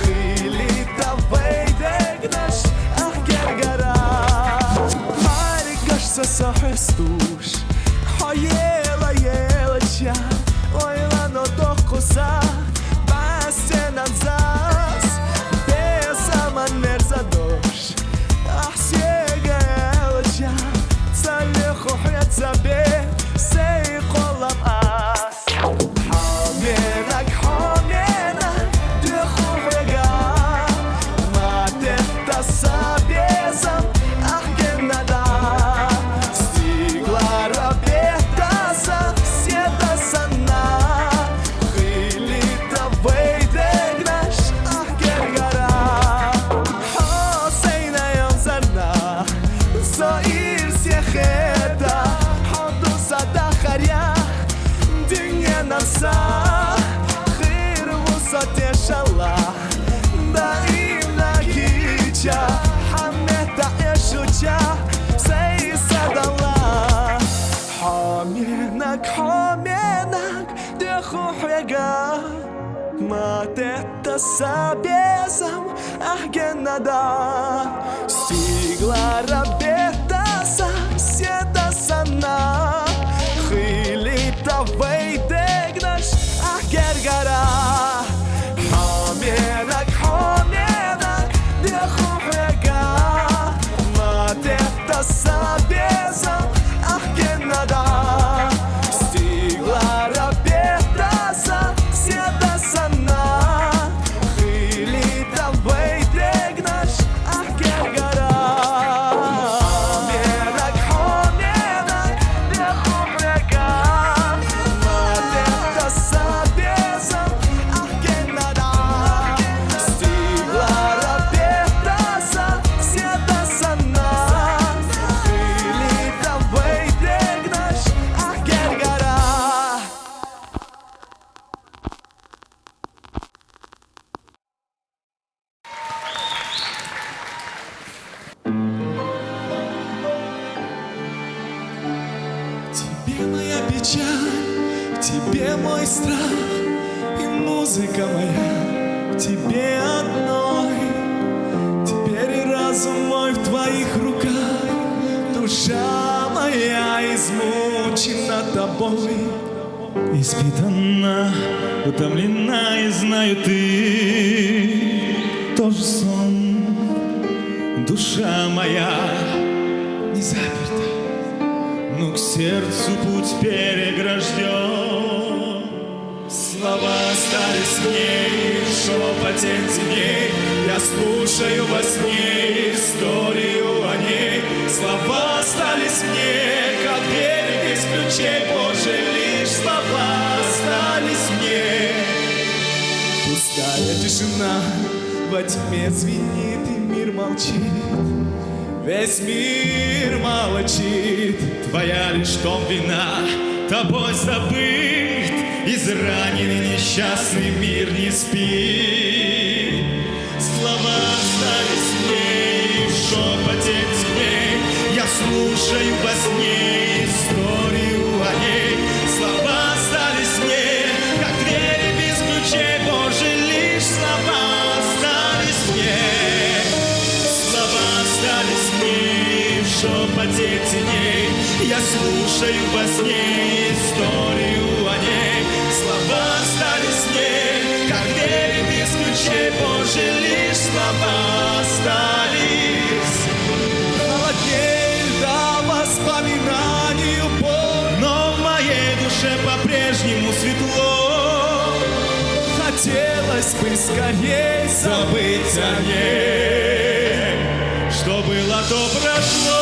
хилита вайдегнаш, ахгергара. Маригаш са сахистуш, хьо ела елача, ойла но тохуса, Бастенан зас, бесаман мерзадош, ахсега элча, цалеху хьецабе, сей къолам ас. Хьоменаг, хьоменаг, деху хьега, матетта са безам, ахгеннада. Стиглара бетаса, седа санна, хилита вайдегнаш, ахгергара. Хьо сайна ялзарна, со ирсе хета, хьо дуса дахаря, диньенан са, хир вуса тешала, даимна кича, хьамета эшуча, сей садала. Хьоменаг, хьоменаг, деху хьега, матетта са безам, ахгеннада. Стиглара бетаса, седа санна, хилита вайдегнаш, ахгергара. Хьоменаг, хьоменаг, деху хьега, матетта са безам, ахгеннада. Стиглара бетаса, седа санна, хилита вайдегнаш, ахгергара. Хьоменаг, хьоменаг, деху хьега, матетта са безам, ахгеннада. Стиглара бетаса, седа санна, хилита вайдегнаш, ахгергара. Тебе моя печаль, тебе мой страх, и музыка моя тебе одной. Теперь и разум мой в твоих руках, душа моя измучена тобой. Испытана, утомлена, и знаю, ты Душа моя не заперта, но к сердцу путь перегражден. Слова остались мне в шепоте теней. Я слушаю во сне историю о ней. Слова остались мне, как двери без ключей. Боже, лишь слова остались мне. Пустая тишина во тьме звенит, и мир молчит. Весь мир молчит. Твоя лишь том вина, тобой забыт. Израненный, несчастный мир не спит. Слова остались в ней в шепоте теней. Я слушаю во сне историю о ней. Слова остались в ней, как двери без ключей. Боже, лишь слова остались в ней. Слова остались в ней в шепоте теней. Я слушаю во сне историю о ней. Слова остались в ней, как двери без ключей. Боже, лишь слова остались. Холодней до воспоминанию боль. Но в моей душе по-прежнему светло. Хотелось бы скорей забыть о ней, что было, то прошло.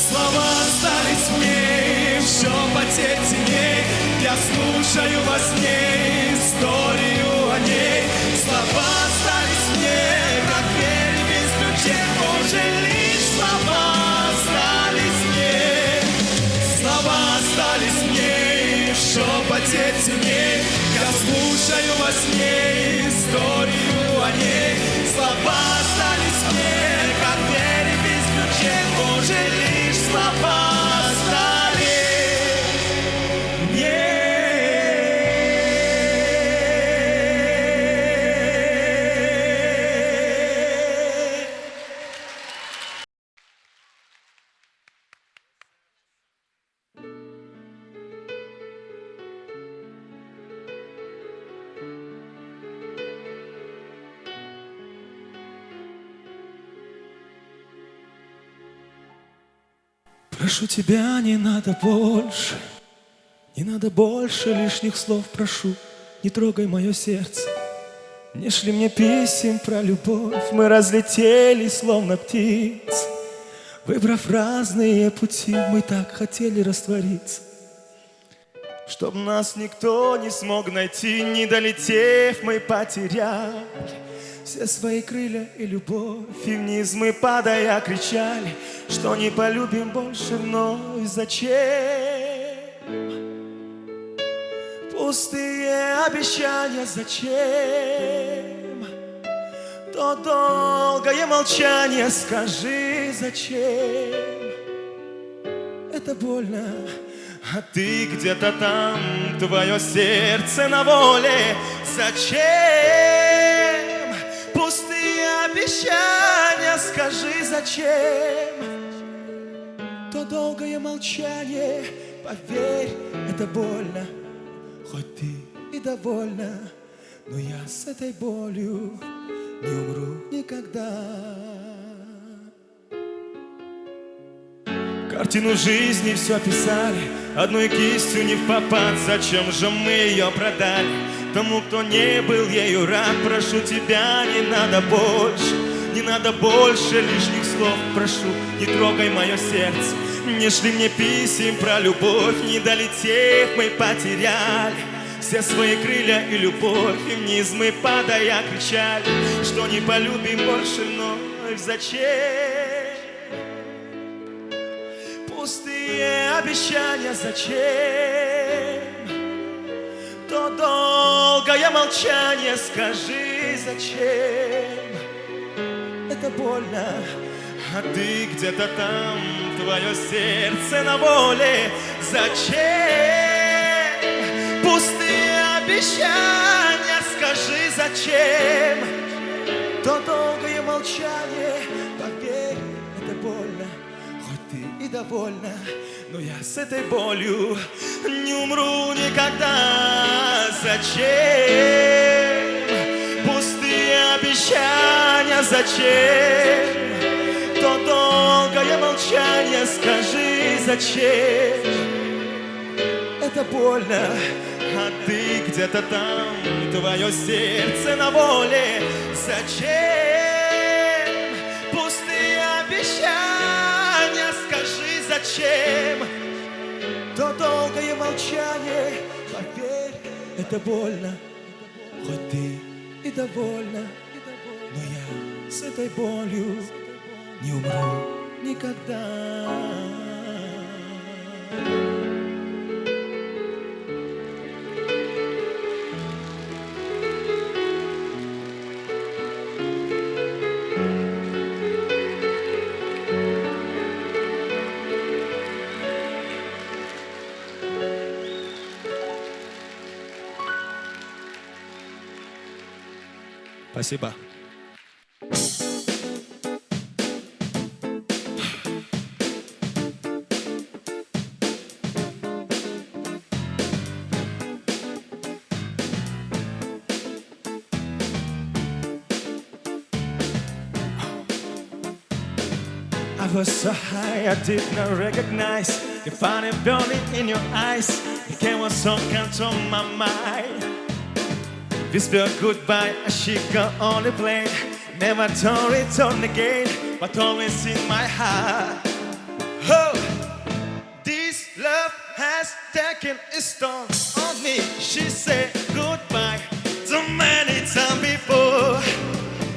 Слова остались в ней в шепоте теней. Я слушаю во сне историю о ней. Слова остались в ней, как двери без ключей. Боже, лишь слова остались в ней. Слова остались в ней в шепоте теней. Я слушаю во сне историю о ней. Слова остались в ней, как двери без ключей. Боже, лишь слова остались в ней. Прошу тебя, не надо больше, не надо больше лишних слов, прошу, не трогай мое сердце. Не шли мне писем про любовь, мы разлетелись, словно птицы. Выбрав разные пути, мы так хотели раствориться. Чтоб нас никто не смог найти, не долетев, мы потеряли все свои крылья и любовь, и вниз мы, падая, кричали, что не полюбим больше вновь. Зачем пустые обещания, зачем то долгое молчание, скажи, зачем? Это больно, а ты где-то там, твое сердце на воле. Зачем пустые обещания, скажи, зачем то долгое молчание? Поверь, это больно, хоть ты и довольна, но я с этой болью не умру никогда. Картину жизни все описали, одной кистью не в попад. Зачем же мы ее продали тому, кто не был ею рад? Прошу тебя, не надо больше, не надо больше лишних слов. Прошу, не трогай мое сердце, не шли мне писем про любовь, не долетев, мы потеряли все свои крылья и любовь, и вниз мы, падая, кричали, что не полюбим больше вновь. Зачем пустые обещания, зачем то долгое молчание, скажи, зачем? Это больно, а ты где-то там, твое сердце на воле. Зачем пустые обещания, скажи, зачем то долгое молчание? Поверь, И довольна, но я с этой болью не умру никогда. Зачем пустые обещания, зачем то долгое молчание, скажи, зачем? Это больно, а ты где-то там, твое сердце на воле. Зачем пустые обещания, скажи, зачем то долгое молчание? Поверь, это больно, хоть ты и довольна, но я с этой болью не умру никогда. Спасибо. I was so high, I did not recognize the fire burning in your eyes. The game was so come to my mind. Whisper goodbye, I should go on the plane. Never to return again, but always in my heart. Oh, this love has taken its toll on me. She said goodbye too many times before,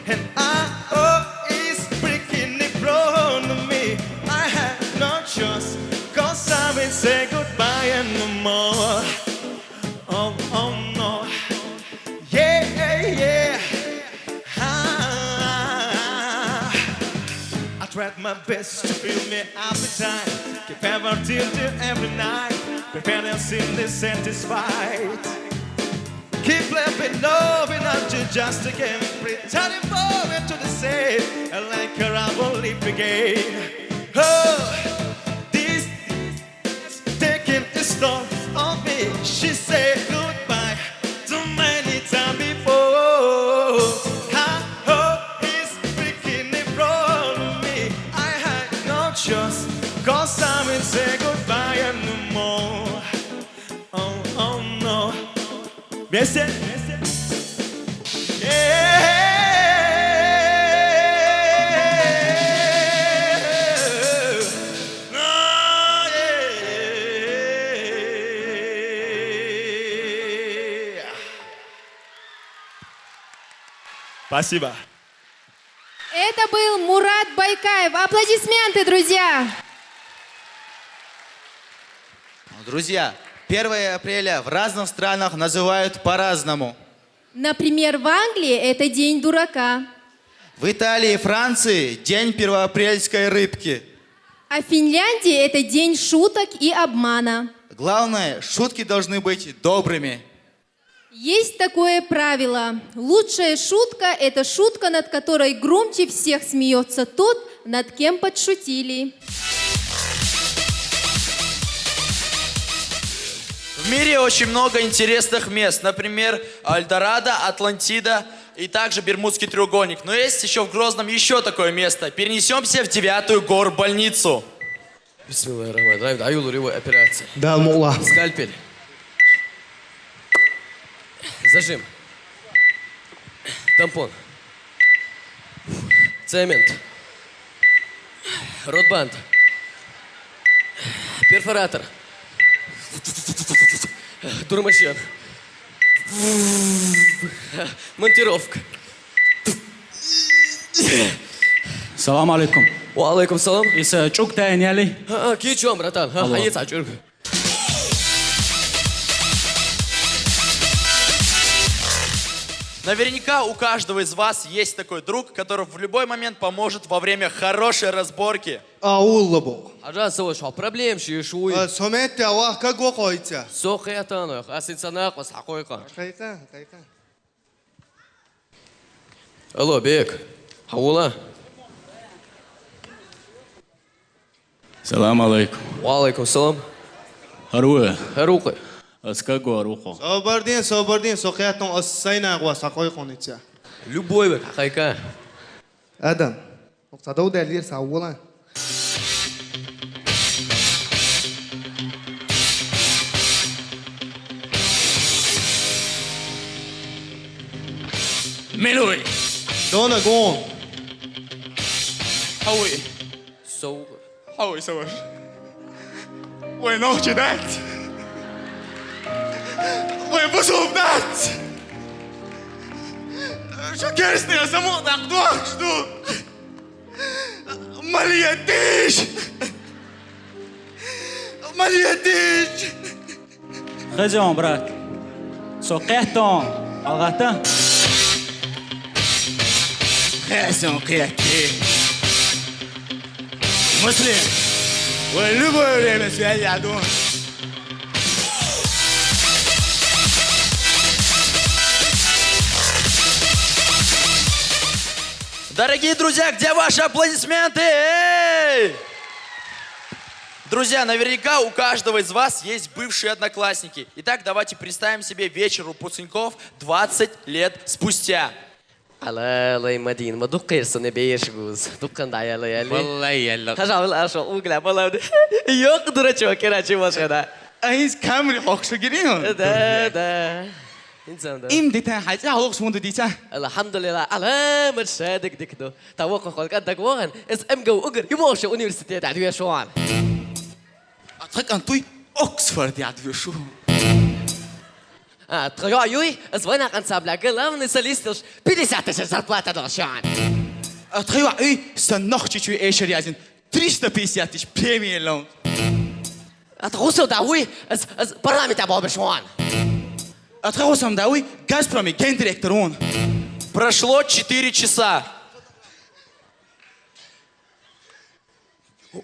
and I oh is breaking in front of me. I had no choice, cause I will say goodbye and no more. Oh, oh no. Yeah, yeah. Ah. I tried my best to fill me appetite. Keep ever till till every night. Prepare and seem dissatisfied. Keep laughing, loving until just again. Pretending for it to the same. And like her, I will live again. Oh, this taking its toll on me. She said goodbye too many times before. Her hope is breaking in front of me. I had no choice, cause I will say goodbye and no more. Oh, oh no. Вместе. Yeah. No, yeah. Спасибо. Это был Мурат Байкаев. Аплодисменты, друзья! Друзья, первое апреля в разных странах называют по-разному. Например, в Англии это день дурака. В Италии и Франции день первоапрельской рыбки. А в Финляндии это день шуток и обмана. Главное, шутки должны быть добрыми. Есть такое правило. Лучшая шутка — это шутка, над которой громче всех смеется тот, над кем подшутили. В мире очень много интересных мест. Например, Эльдорадо, Атлантида и также Бермудский треугольник. Но есть еще в Грозном еще такое место. Перенесемся в девятую горбольницу. Бисмиллахир-рахманир-рахим. Аюл ревой операция. Да, мула. Скальпель. Зажим. Тампон. Цемент. Ротбанд. Перфоратор. Дурмашин. Монтировка. Салам алейкум. Ва алейкум салам. Иса чук тайын яли? А, а, кичуам, братан. А, алло. Хайец ачук. Наверняка у каждого из вас есть такой друг, который в любой момент поможет во время хорошей разборки. Ауллабу. Ажа саваш, проблем ши шуй. А, сометте авах как го койца. Со хетано, асица нахвас хакойка. Кайка, кайка. Алло, Бек. Хаула. Салам алейкум. Ва алейкум салам. Гьару? Гьару-кх. Аз кагу гьару-кх. Собардин, собардин, со кхетун, аз сайнагъва са къайкъуница. Любой бек къайкъа. Адам, укъ цадав далир са вула. Минуй. Дона гон. Гьавуй. Сов. Гьавуй, савар. Вай нохчи дат. Вай бусул дат. Шу керсни асаму дакъдуахш ду. Малиятиш. Малиятиш. Хезон, брат. Со кхетон. Алгъата. Хезон кхетти. Муслим. Вай любое время связь ядун. Дорогие друзья, где ваши аплодисменты? Эй! Друзья, наверняка у каждого из вас есть бывшие одноклассники. Итак, давайте представим себе вечер выпускников двадцать лет спустя. Алалай, Мадин, ма дуккъерсуне беш гуз. Дуккъан да яла яли. Валлай яла. Тажавил ашо угля балавди. Ёк, дурачок, керачи машина. Айс камри хохшугири. Да, да. Инсан да. Им дита хача алокъ сунду дита. Алхамдулилла, аламат шадик дикду. Таво кохолка дагвоган, эс эмгав угр, юмоша университет адвешуан. Атхакан туй Оксфорд адвешу. А, твоё юй, звонок ансамбля, главный солист, пятьдесят тысяч зарплата должен. А твоё юй, станок чичу эшер язин, триста пятьдесят тысяч премия лон. Атгъусав давуй, аз, аз парламент абобишван. Атгъусам давуй, Газпроми гендиректор он. Прошло четыре часа.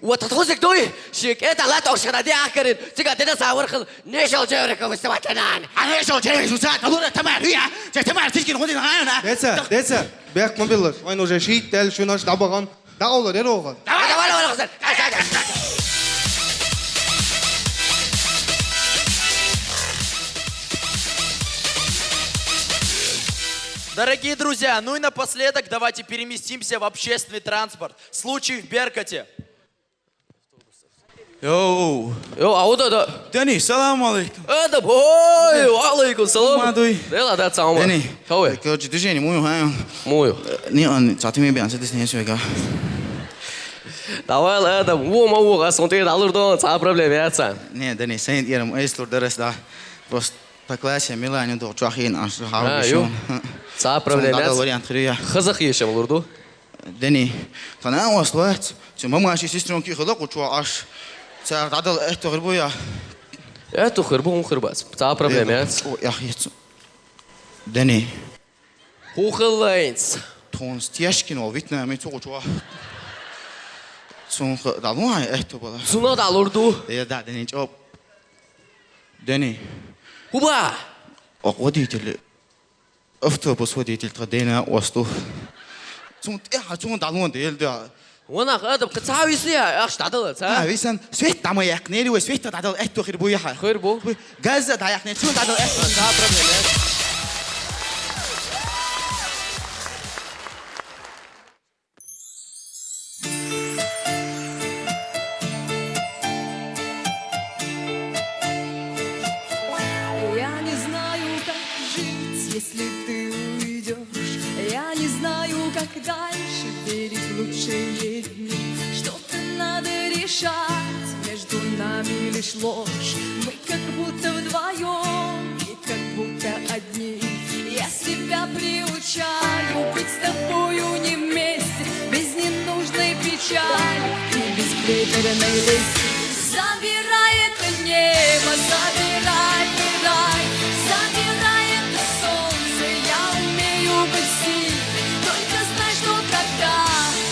Вот атгъусик дуй, шик это лат ошханади ахкарин. Цига деда савар хыл, не шал джеврика выставатанан. А не шал джеврика выставатанан, алура тамар, я, че тамар, тишкин ходи на, на. Деца, деца, бек мобилаш, он уже шиит, тел шунаш дабаган. Да, олар, эр олар. Давай, давай, давай, давай. Дорогие друзья, ну и напоследок давайте переместимся в общественный транспорт. Случай в Беркуте. Йоу. Йоу, ауда да. Дани, салам алейкум. Адам, ой, ва алейкум салам. Мадуй. Дела да цаума. Дани. Хаве. Короче, движение мую, ха? Мую. Не, он, цатми бян, садись не свега. Давай, Адам, во ма во, а смотри, далур дон, ца проблема яца. Не, Дани, сейн ирам, эйс лур дарас да. Просто по классе Милане дох чуахин, аш, А, хаве ё. Ца проблема яца. Вариант хрия. Хазах ешем лурду. Дани, хана ослац, цу мамаши сестрёнки хала къучу аш. Ца дадал эхто хырбуя. Эхто хырбу, ун хырбац. Ца проблема яц. О, ях, яц. Дани. Хухылайнц. Тон стяшкин ол витнами цу къучу. Цун х-, далуай эхто бала. Цуна далурду. Э, да, Дани, чоп. Дани. Хуба. О, водитель. Автобус водитель тха дена осту. Цун тӀехьа цун далун делда. Вана хадаб кацависия, ахш дадала, ца? А, висан свет дама яхнери, ва свет дадал этто хир буяха. Хир бу. Газа да яхнери, цун дадал этто. Ца проблема. Я не знаю, как жить, если ты уйдешь. Я не знаю, как дальше верить в лучшие дни. Что-то надо решать, между нами лишь ложь. Мы как будто вдвоем, и как будто одни. Я себя приучаю быть с тобою не вместе, без ненужной печали и без приторной лести. Забирай это небо, забирай и рай, забирай это солнце, я умею быть сильной. Только знай, что когда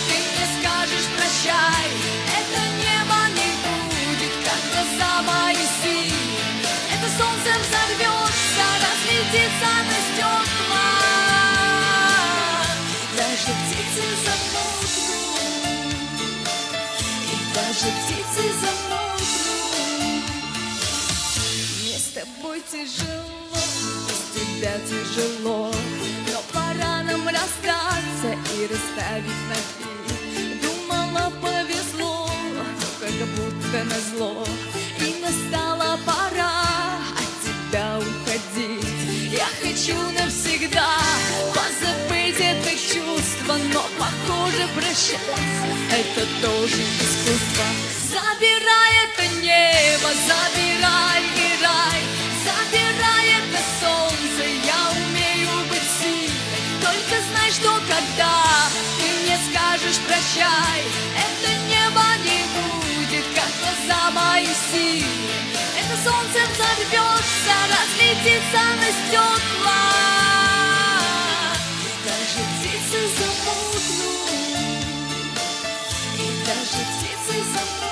ты мне скажешь прощай, это небо не будет, как глаза мои синие. Это солнце взорвётся, разлетится на стёкла. И даже птицы замолкнут, и даже Птицы замолкнут. Мне с тобой тяжело, без тебя тяжело, но пора нам расстаться и расставить ноги. Думала, повезло, но как будто назло, и настала пора от тебя уходить. Я хочу навсегда позабыть это чувство, но, похоже, прощаться — это тоже искусство. Забирай это небо, забирай и рай, забирай это солнце, я умею быть сильной. Только знай, что когда ты мне скажешь «прощай», это небо не будет, как глаза мои синие. Это солнце взорвется, разлетится на стекла. И даже птицы замолкнут, и даже птицы замолкнут.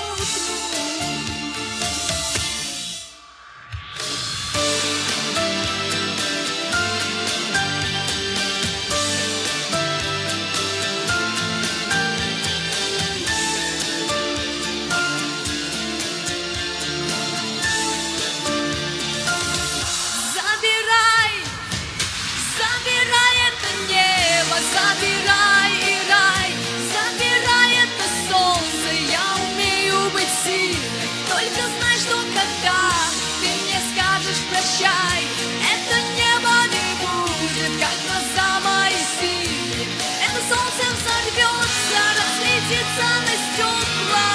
Забирай, забирай это небо, забирай и рай, забирай это солнце, я умею быть сильной. Только знай, что когда ты мне скажешь «прощай», это небо не будет, как глаза мои синие. Это солнце взорвется, разлетится на стекла.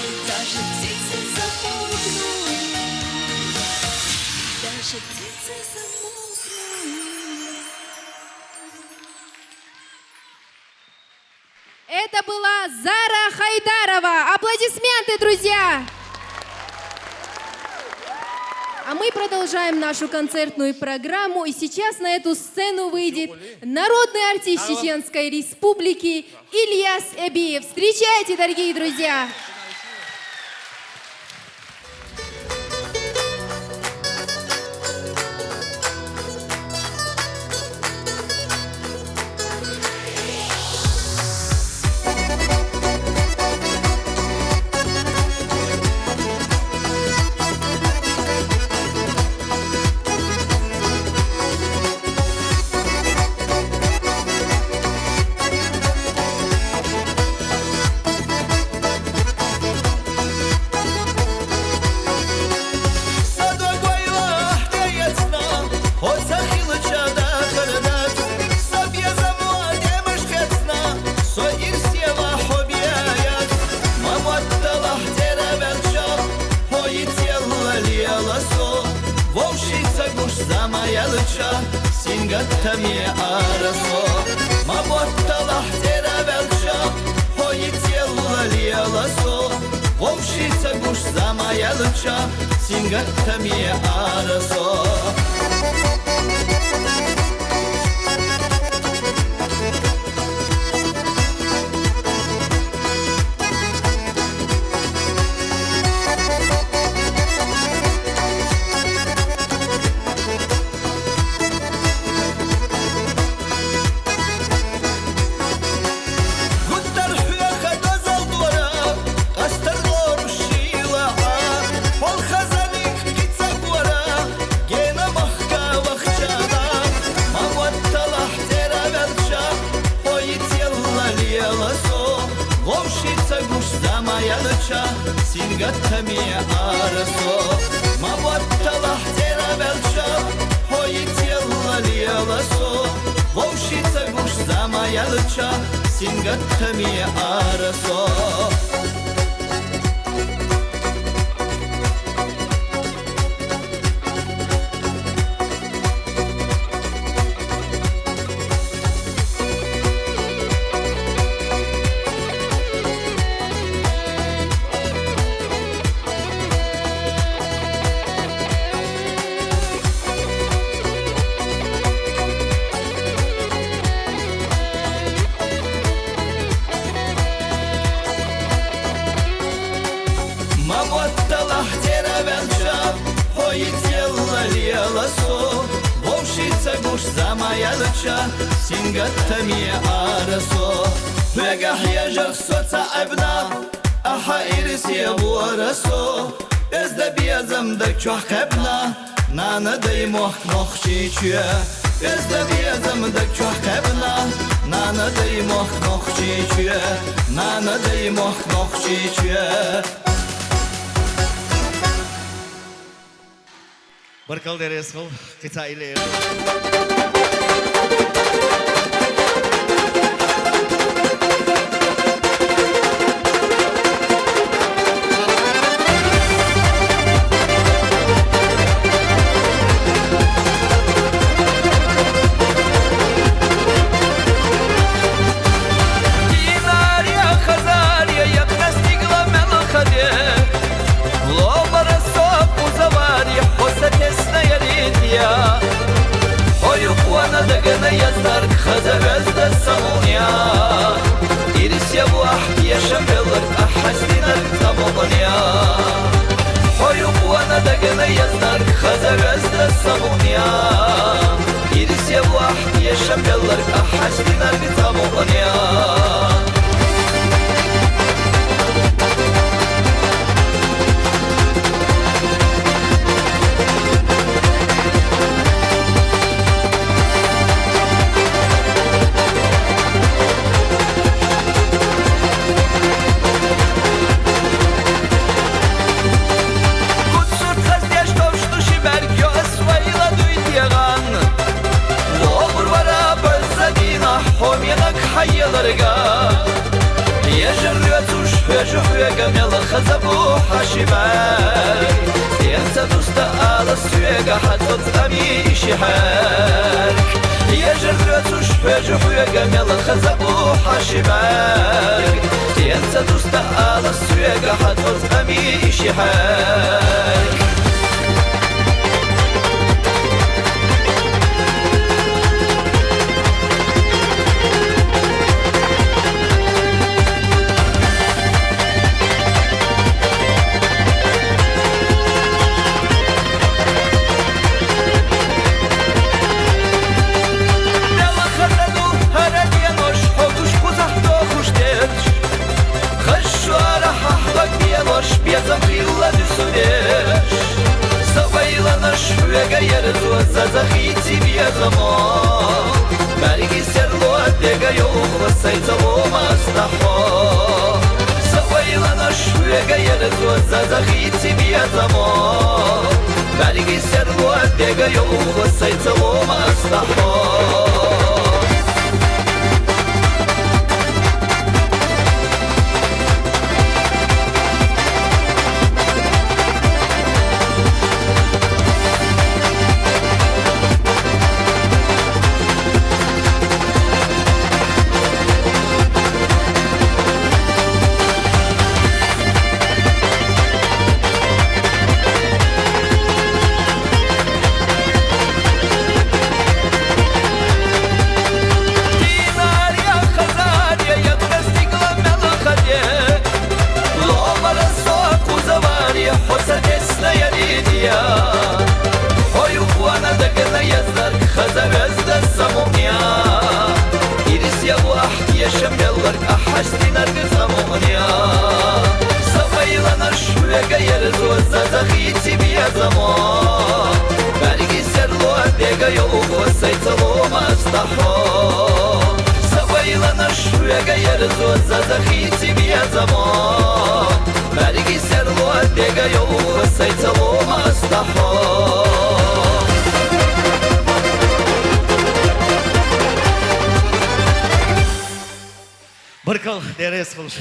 И даже птицы замолкнут, даже птицы замолкнут. Это была Зара Хайдарова. Аплодисменты, друзья! А мы продолжаем нашу концертную программу. И сейчас на эту сцену выйдет народный артист Чеченской Республики Ильяс Эбиев. Встречайте, дорогие друзья! Са дог вайлахь тӀеэцна, хьо ца хилча дахар дац. Са безам ва демаш хецна, со ирс яла хьо беяц. Ма мотталахь тӀера ваьлча, хьо йицъелла лела со. Вовши ца гуш зама яьлча, сингаттаме ара со. Ма мотталахь тӀера ваьлча, хьо йицъелла лела со. Вовши ца гуш зама яьлча, сингаттаме ара со. Гуттар хьоьха дозал дора, къастар лоруш шийла Ӏа. Хьол хазаниг кхин ца гора, гена махка вахча дӀа. Ма мотталахь тӀера ваьлча, хьо йицъелла лела со. Вовши ца гуш зама яьлча, сингаттаме ара со. Ма мотталахь тӀера ваьлча, хьо йицъелла лела со. Вовши ца гуш зама яьлча, сингаттаме ара со. Ма мотталахь тӀера ваьлча, хьо йицъелла лела со. Вовши ца гуш зама яьлча, сингаттаме ара со. Хьоьга хьежарх со ца Ӏебна, ахьа ирсе вора со. Оьзда безам даг чохь кхаьбна, нана дай мохк Нохчийчоь. Оьзда безам даг чохь кхаьбна, нана дай мохк Нохчийчоь, нана дай мохк Нохчийчоь. Баркалла, деррес хьал, кхин цхьа илле эр ду. Динаре, хазаре, я кнас стигла мел хаде. Ломара со кхузавари, хьо са тесна яридия. Хьо юкъана дагана яздарг хаза везда самуя. Ирсе вахт яша белар ахьастинар тамуя. Хьо юкъана дагана яздарг хаза везда самуя. Ирсе вахт яша белар ахьастинар тамуя. Куцурт хаздеш товш ду ши бӀарг йо ас вайла дуй дегӀан. Лобур вара базза дийнахь хьо менаг хьаеларга. Ежар лоьцуш хьоьжу хьоьга мел хаза бу хьан ши бӀарг. Стенца дуста ала соьга хьан цоц ами ши хьарг. Ежар лоьцуш хьоьжу хьоьга мел хаза бу хьан ши бӀарг. Стенца дуста ала соьга хьан цоц ами ши хьарг. Мел хаза ду хӀара денош хьо гуш кхузахь дохуш дерш. Хаза шуара хьахьлаг белош безам хилла дуьсу дерш. Са вайланаш хьоьга ерзо заза хийци безамо. БӀарги серло дега йовха сайца лома астахьо. Са вайланаш хьоьга ерзо заза хийци безамо. БӀарги серло дега йовха сайца лома астахьо. Динаре, хазаре, я кнас стигла мел хаде. Ломара со кхузавари, хьо са тесна яридия. Хьо юкъана дагана яздарг хаза везда самуя. Ирсе вахт яша белларг ахьастинарг самуя. Са вайланаш хьоьга ерзо заза хийци безамо. БӀарги серло дега йовха сайца лома астахьо. Са вайланаш хьоьга ерзо заза хийци безамо. БӀарги серло дега йовха сайца лома астахьо. Баркалла, деррес хьалаш.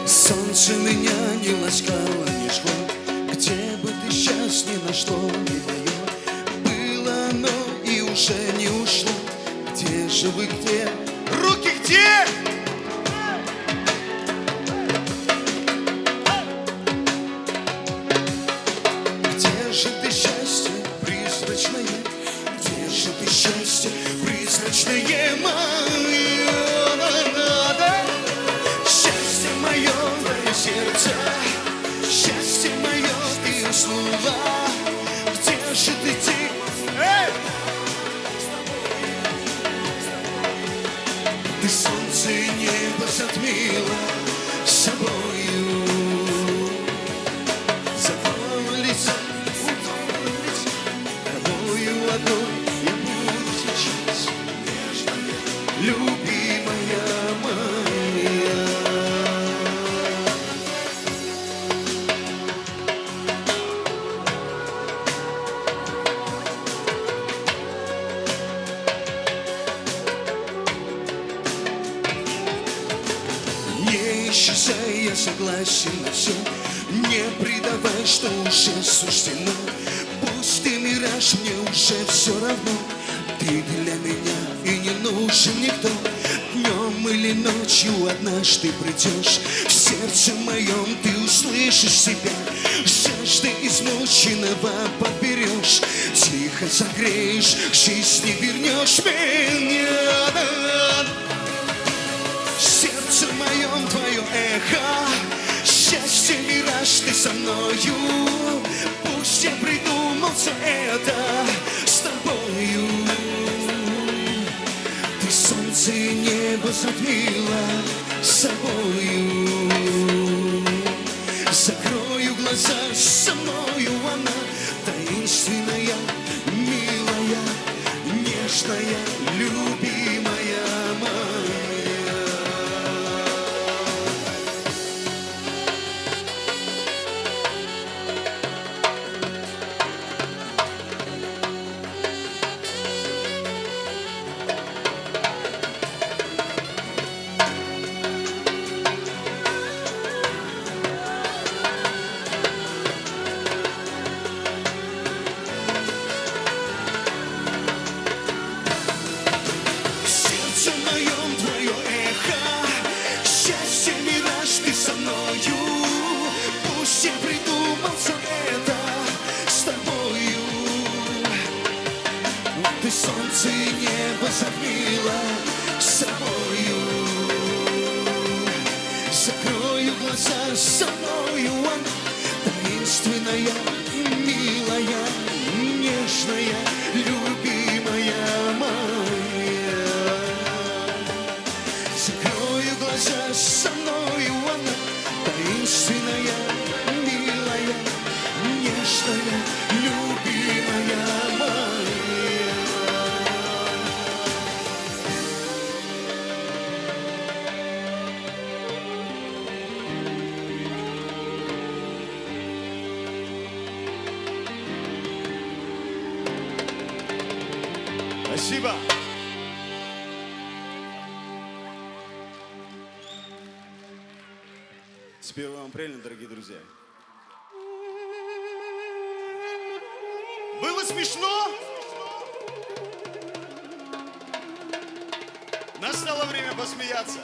Солнце меня не ласкало, не жгло, где бы ты сейчас ни нашло, не моё. Было оно и уже не ушло. Где же вы, где? Руки Где же ты, счастье призрачное? Где же ты, счастье призрачное мое? Счастье мое, твое сердце, счастье мое, ты уснула. Где же ты, ти- Эй! Ты солнце и небо затмила собою. Закрой лицо, тобою одной я буду сейчас, нежная, любимая моя. Не исчезай, я согласен на все. Не предавай, что уже суждено. Пусть ты мираж, мне уже все равно. Ты для меня и не нужен никто. Днем или ночью однажды придешь. В сердце моем ты услышишь себя. Жажды измученного подберешь. Тихо согреешь, к жизни вернешь меня. В сердце моем твое эхо. Счастье, мираж, ты со мною. Пусть я придумал все это с тобою. Ты солнце и небо затмила собою. Закрою глаза, со мною она, таинственная, милая, нежная, любимая моя. В сердце моем твое эхо. Счастье, мираж, ты со мною. Пусть я придумал все это с тобою. Ты солнце и небо затмила собою. Закрою глаза, со мною она, таинственная, милая, нежная, любимая моя. Закрою глаза, со мною она, таинственная, милая, нежная, любимая моя. Спасибо. С первым апреля, дорогие друзья. Было смешно? Настало время посмеяться.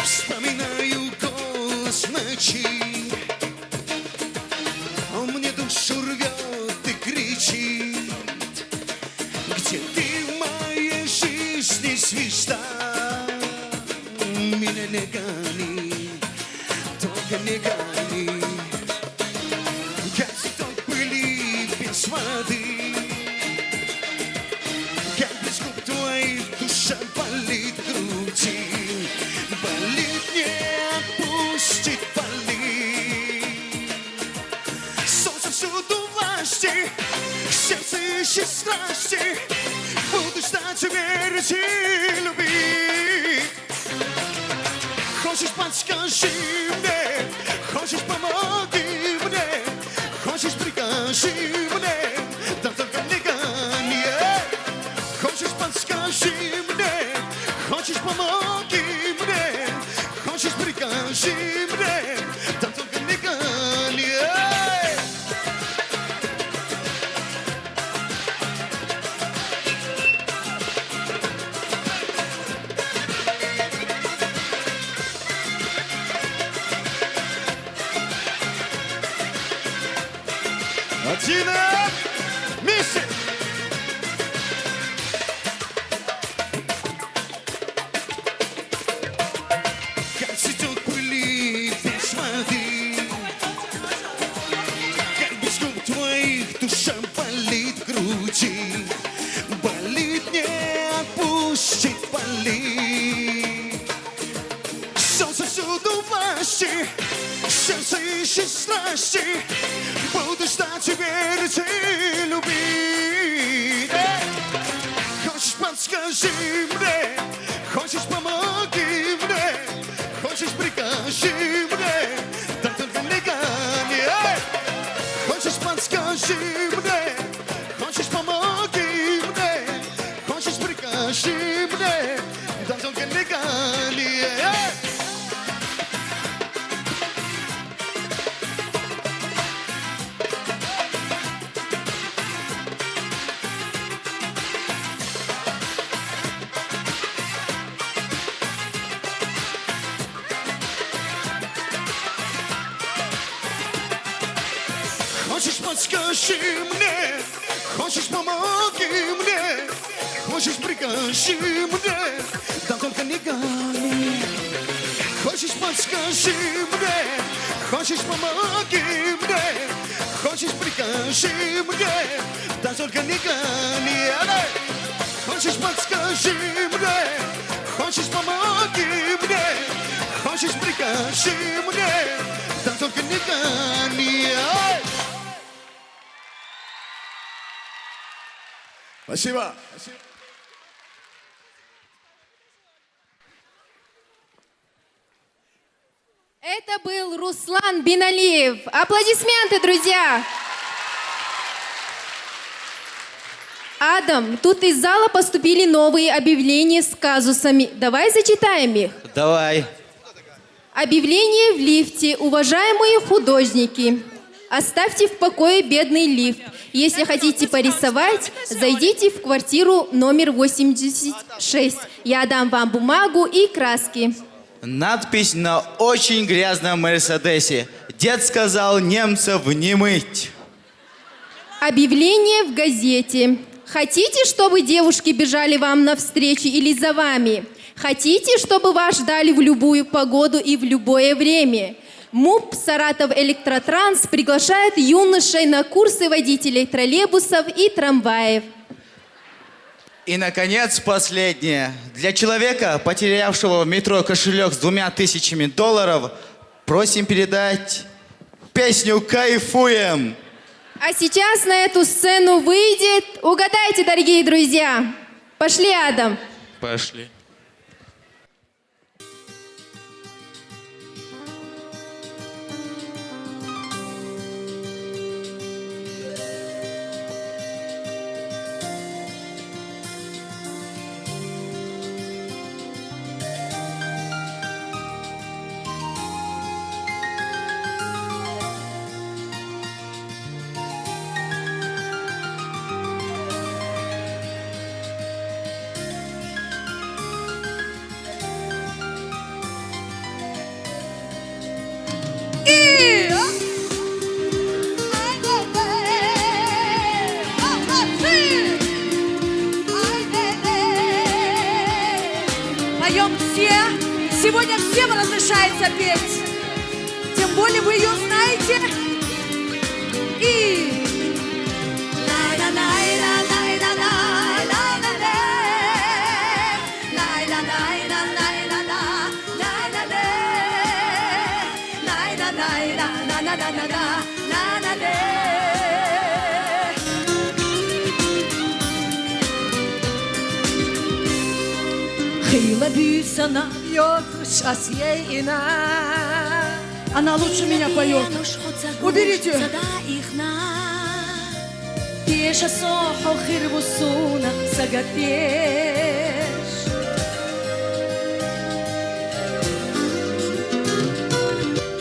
Вспоминаю голос ночи, он мне душу рвет и кричит: где ты в моей жизни, звезда? Меня не гони, только не гони. Как цветок пыли без воды, как без губ твоих душа болит в груди. Болит, не отпустит, болит. Солнце всюду власти, сердце ищет страсти. Буду Хочешь, подскажи мне, хочешь, помоги мне, хочешь, прикажи мне, да только не гони. Хочешь, подскажи мне, хочешь, помоги мне, хочешь, прикажи мне, да только не гони. Один, э, вместе! Как цветёт пыль без воды, как без губ твоих душа болит в груди. Болит, не отпустит, болит. Солнце всюду власти, сердце ищет страсти. Буду ждать, верить и любить. Э! Хочешь, подскажи мне, хочешь, помоги мне, хочешь, прикажи мне, да только не гони. Э! Хочешь, подскажи мне, хочешь, помоги мне, хочешь, прикажи мне, да только не гони. Э! Хочешь, подскажи мне, хочешь, помоги мне, хочешь, прикажи мне, да только не гони. Хочешь, подскажи мне, хочешь, помоги мне, хочешь, прикажи мне, да только не гони. Хочешь, подскажи мне, хочешь, помоги мне, хочешь, прикажи мне, да только не гони. Спасибо. Это был Руслан Биналиев. Аплодисменты, друзья! Адам, тут из зала поступили новые объявления с казусами. Давай зачитаем их. Давай. Объявление в лифте. Уважаемые художники, оставьте в покое бедный лифт. Если хотите порисовать, зайдите в квартиру номер восемьдесят шесть. Я дам вам бумагу и краски. Надпись на очень грязном Мерседесе. Дед сказал: «Немцев не мыть». Объявление в газете. Хотите, чтобы девушки бежали вам навстречу или за вами? Хотите, чтобы вас ждали в любую погоду и в любое время? МУП «Саратов Электротранс» приглашает юношей на курсы водителей троллейбусов и трамваев. И, наконец, последнее. Для человека, потерявшего в метро кошелек с двумя тысячами долларов, просим передать песню «Кайфуем». А сейчас на эту сцену выйдет, угадайте, дорогие друзья. Пошли, Адам. Пошли. И... Поем все. Сегодня всем разрешается петь. Тем более вы её знаете. И... Къайла буьйсанна йокъуш ас я ина. Она лучше меня поёт. Уберите. Теша со хьо хир ву суна сагатеш.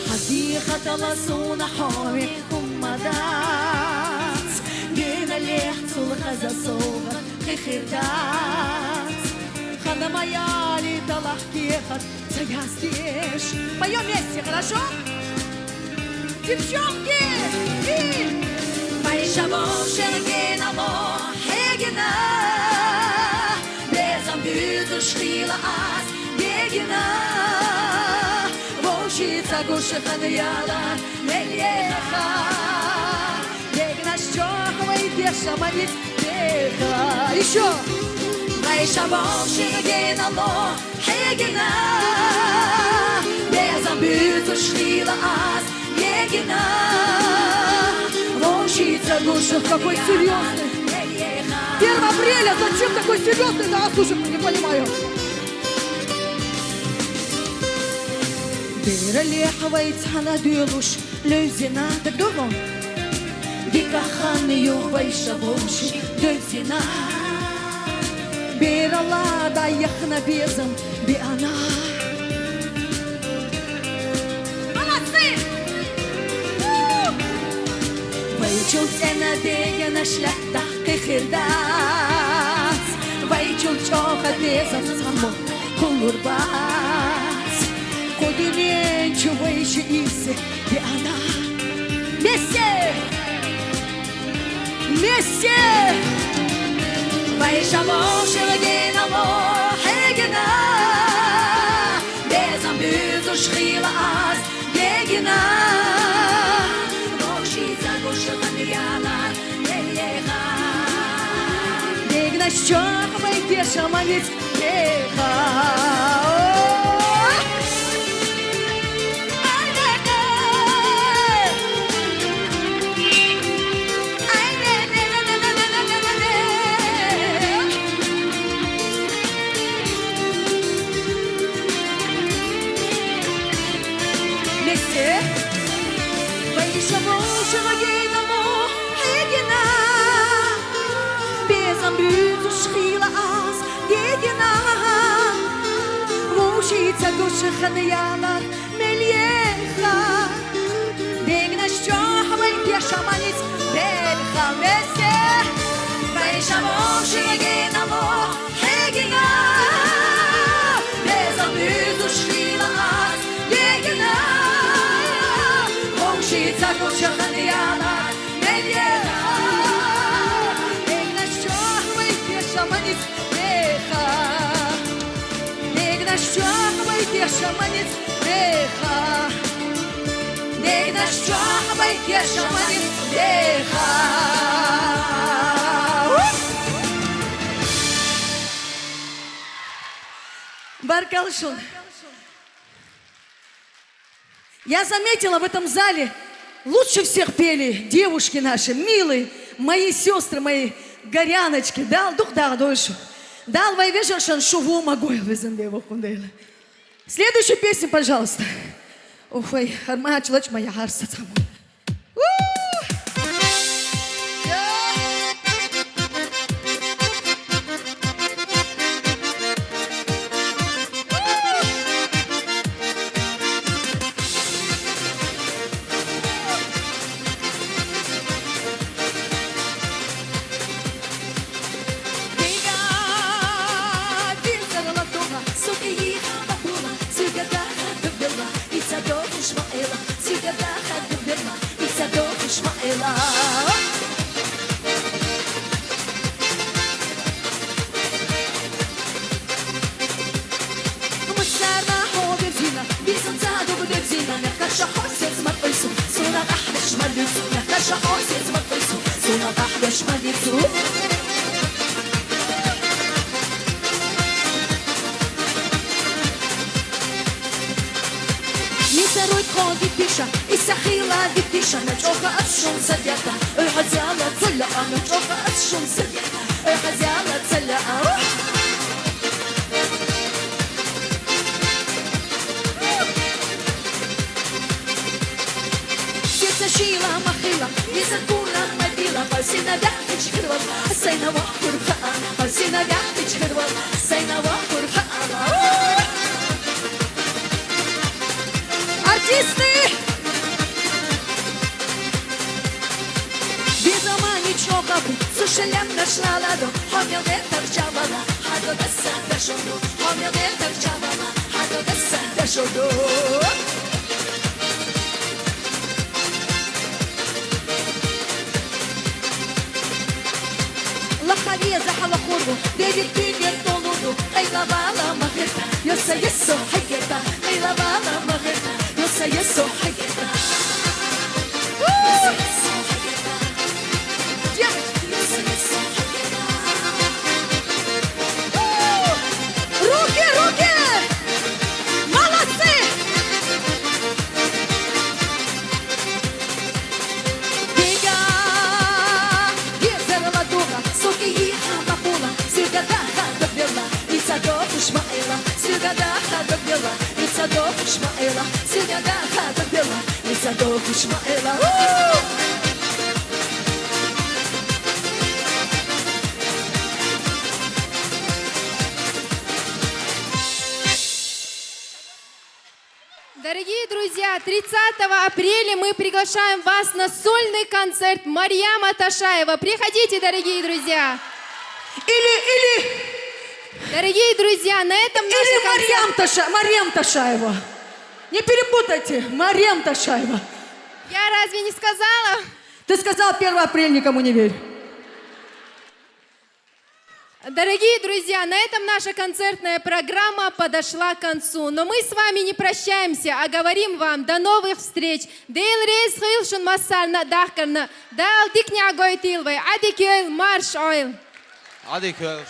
Хьадийха тала суна хьоме хӀумма дац. Дена лехцул хаза совгӀат кхихир дац. Ханама яли талахь кехат ца яздеш. Поём вместе, хорошо? Девчонки! И! Вай ша вовшер генало хьегина. Безам буьзуш хила ас дегина. Вовши ца гуш хан яла мел еха. Дегнаш чохь вай деша манис деха. Ещё. Вай ша вовшер генало хьегина. Безам буьзуш хила ас дегина. Вовши ца гуш. Какой серьёзный. Первое апреля, зачем такой серьёзный? Да, слушай, не понимаю. Бералехь вай цхьана дуьлуш левзина, так дургӀу? Дика хан ю вай ша вовши девзина. Берала дайяхна безам биана. Молодцы! Вай чул цӀена дегнаш латта кхихир дац. Вай чул чӀоха безам цхьаммо кулур бац. Кху дуьнен чу вай ши иза диана. Вместе! Вместе! Вай ша вовшер генало хьегина. Безам буьзуш хила ас дегина. Вовши ца гуш хан яла мел еха. Дегнаш чохь вай деша манис деха. Вместе. Вай ша вовшер генало хьегина. Безам буьзуш хила ас дегина. Вовши ца гуш хан яла мел еха. Дегнаш чохь вай деша манис деха. Вместе. Вай ша вовшер генало хьегина. Безам буьзуш хила ас дегина. Вовши ца гуш хан яла мел еха. Дегнаш чохь вай деша манис деха. Дегнаш чохь вай деша манис деха. Дегнаш чохь вай деша манис деха. Баркалла шуна. Я заметила, в этом зале лучше всех пели девушки наши, милые, мои сестры, мои горяночки. Дала дукха дагӀа дойла шу. Дала вай вежаршна шу вума гойла везан Дела, воккхун Дела. Следующую песню, пожалуйста. Ох, вай, хӀармач лач ма яхьар сацаму. Мисарой тхо дитиша, иса хила дитиша, на чӀоха ас шун садята, ой хазяла цаля, а на чӀоха ас шун садята, ой хазяла цаля, а. Хасина дяхтич хырвал, сайна ва хурха, Хасина дяхтич хырвал, сайна ва хурха. Артисты! Безамани чока, сушелем нашлалада, хомел де тарчавала, хадо даса дашоду, хомел де тарчавала, хадо даса дашоду. Лахари за хала хуру, дерик тюнге толуду, айла вала махета, йоса есо хагета, айла вала махета, йоса есо хагета. Руки, руки! Молодцы! Дега, гезер ладуга, соки и хама пула, сюда да хада бела, ица до Ишмаила, сюда да хада бела, ица до Ишмаила, сюда да хада бела, ица до Ишмаила. Дорогие друзья, тридцатого апреля мы приглашаем вас на сольный концерт Марьяма Ташаева. Приходите, дорогие друзья. Или, или, Дорогие друзья, на этом наш или концерт... Марьям Таша-, Марьям Ташаева. Не перепутайте. Марьям Ташаева. Я разве не сказала? Ты сказал первого апреля, никому не верь. Дорогие друзья, на этом наша концертная программа подошла к концу. Но мы с вами не прощаемся, а говорим вам до новых встреч. Дел рез хилшун масарна дахкарна. Дал дикня гойтил вай. Адикел марш ойл. Адикел.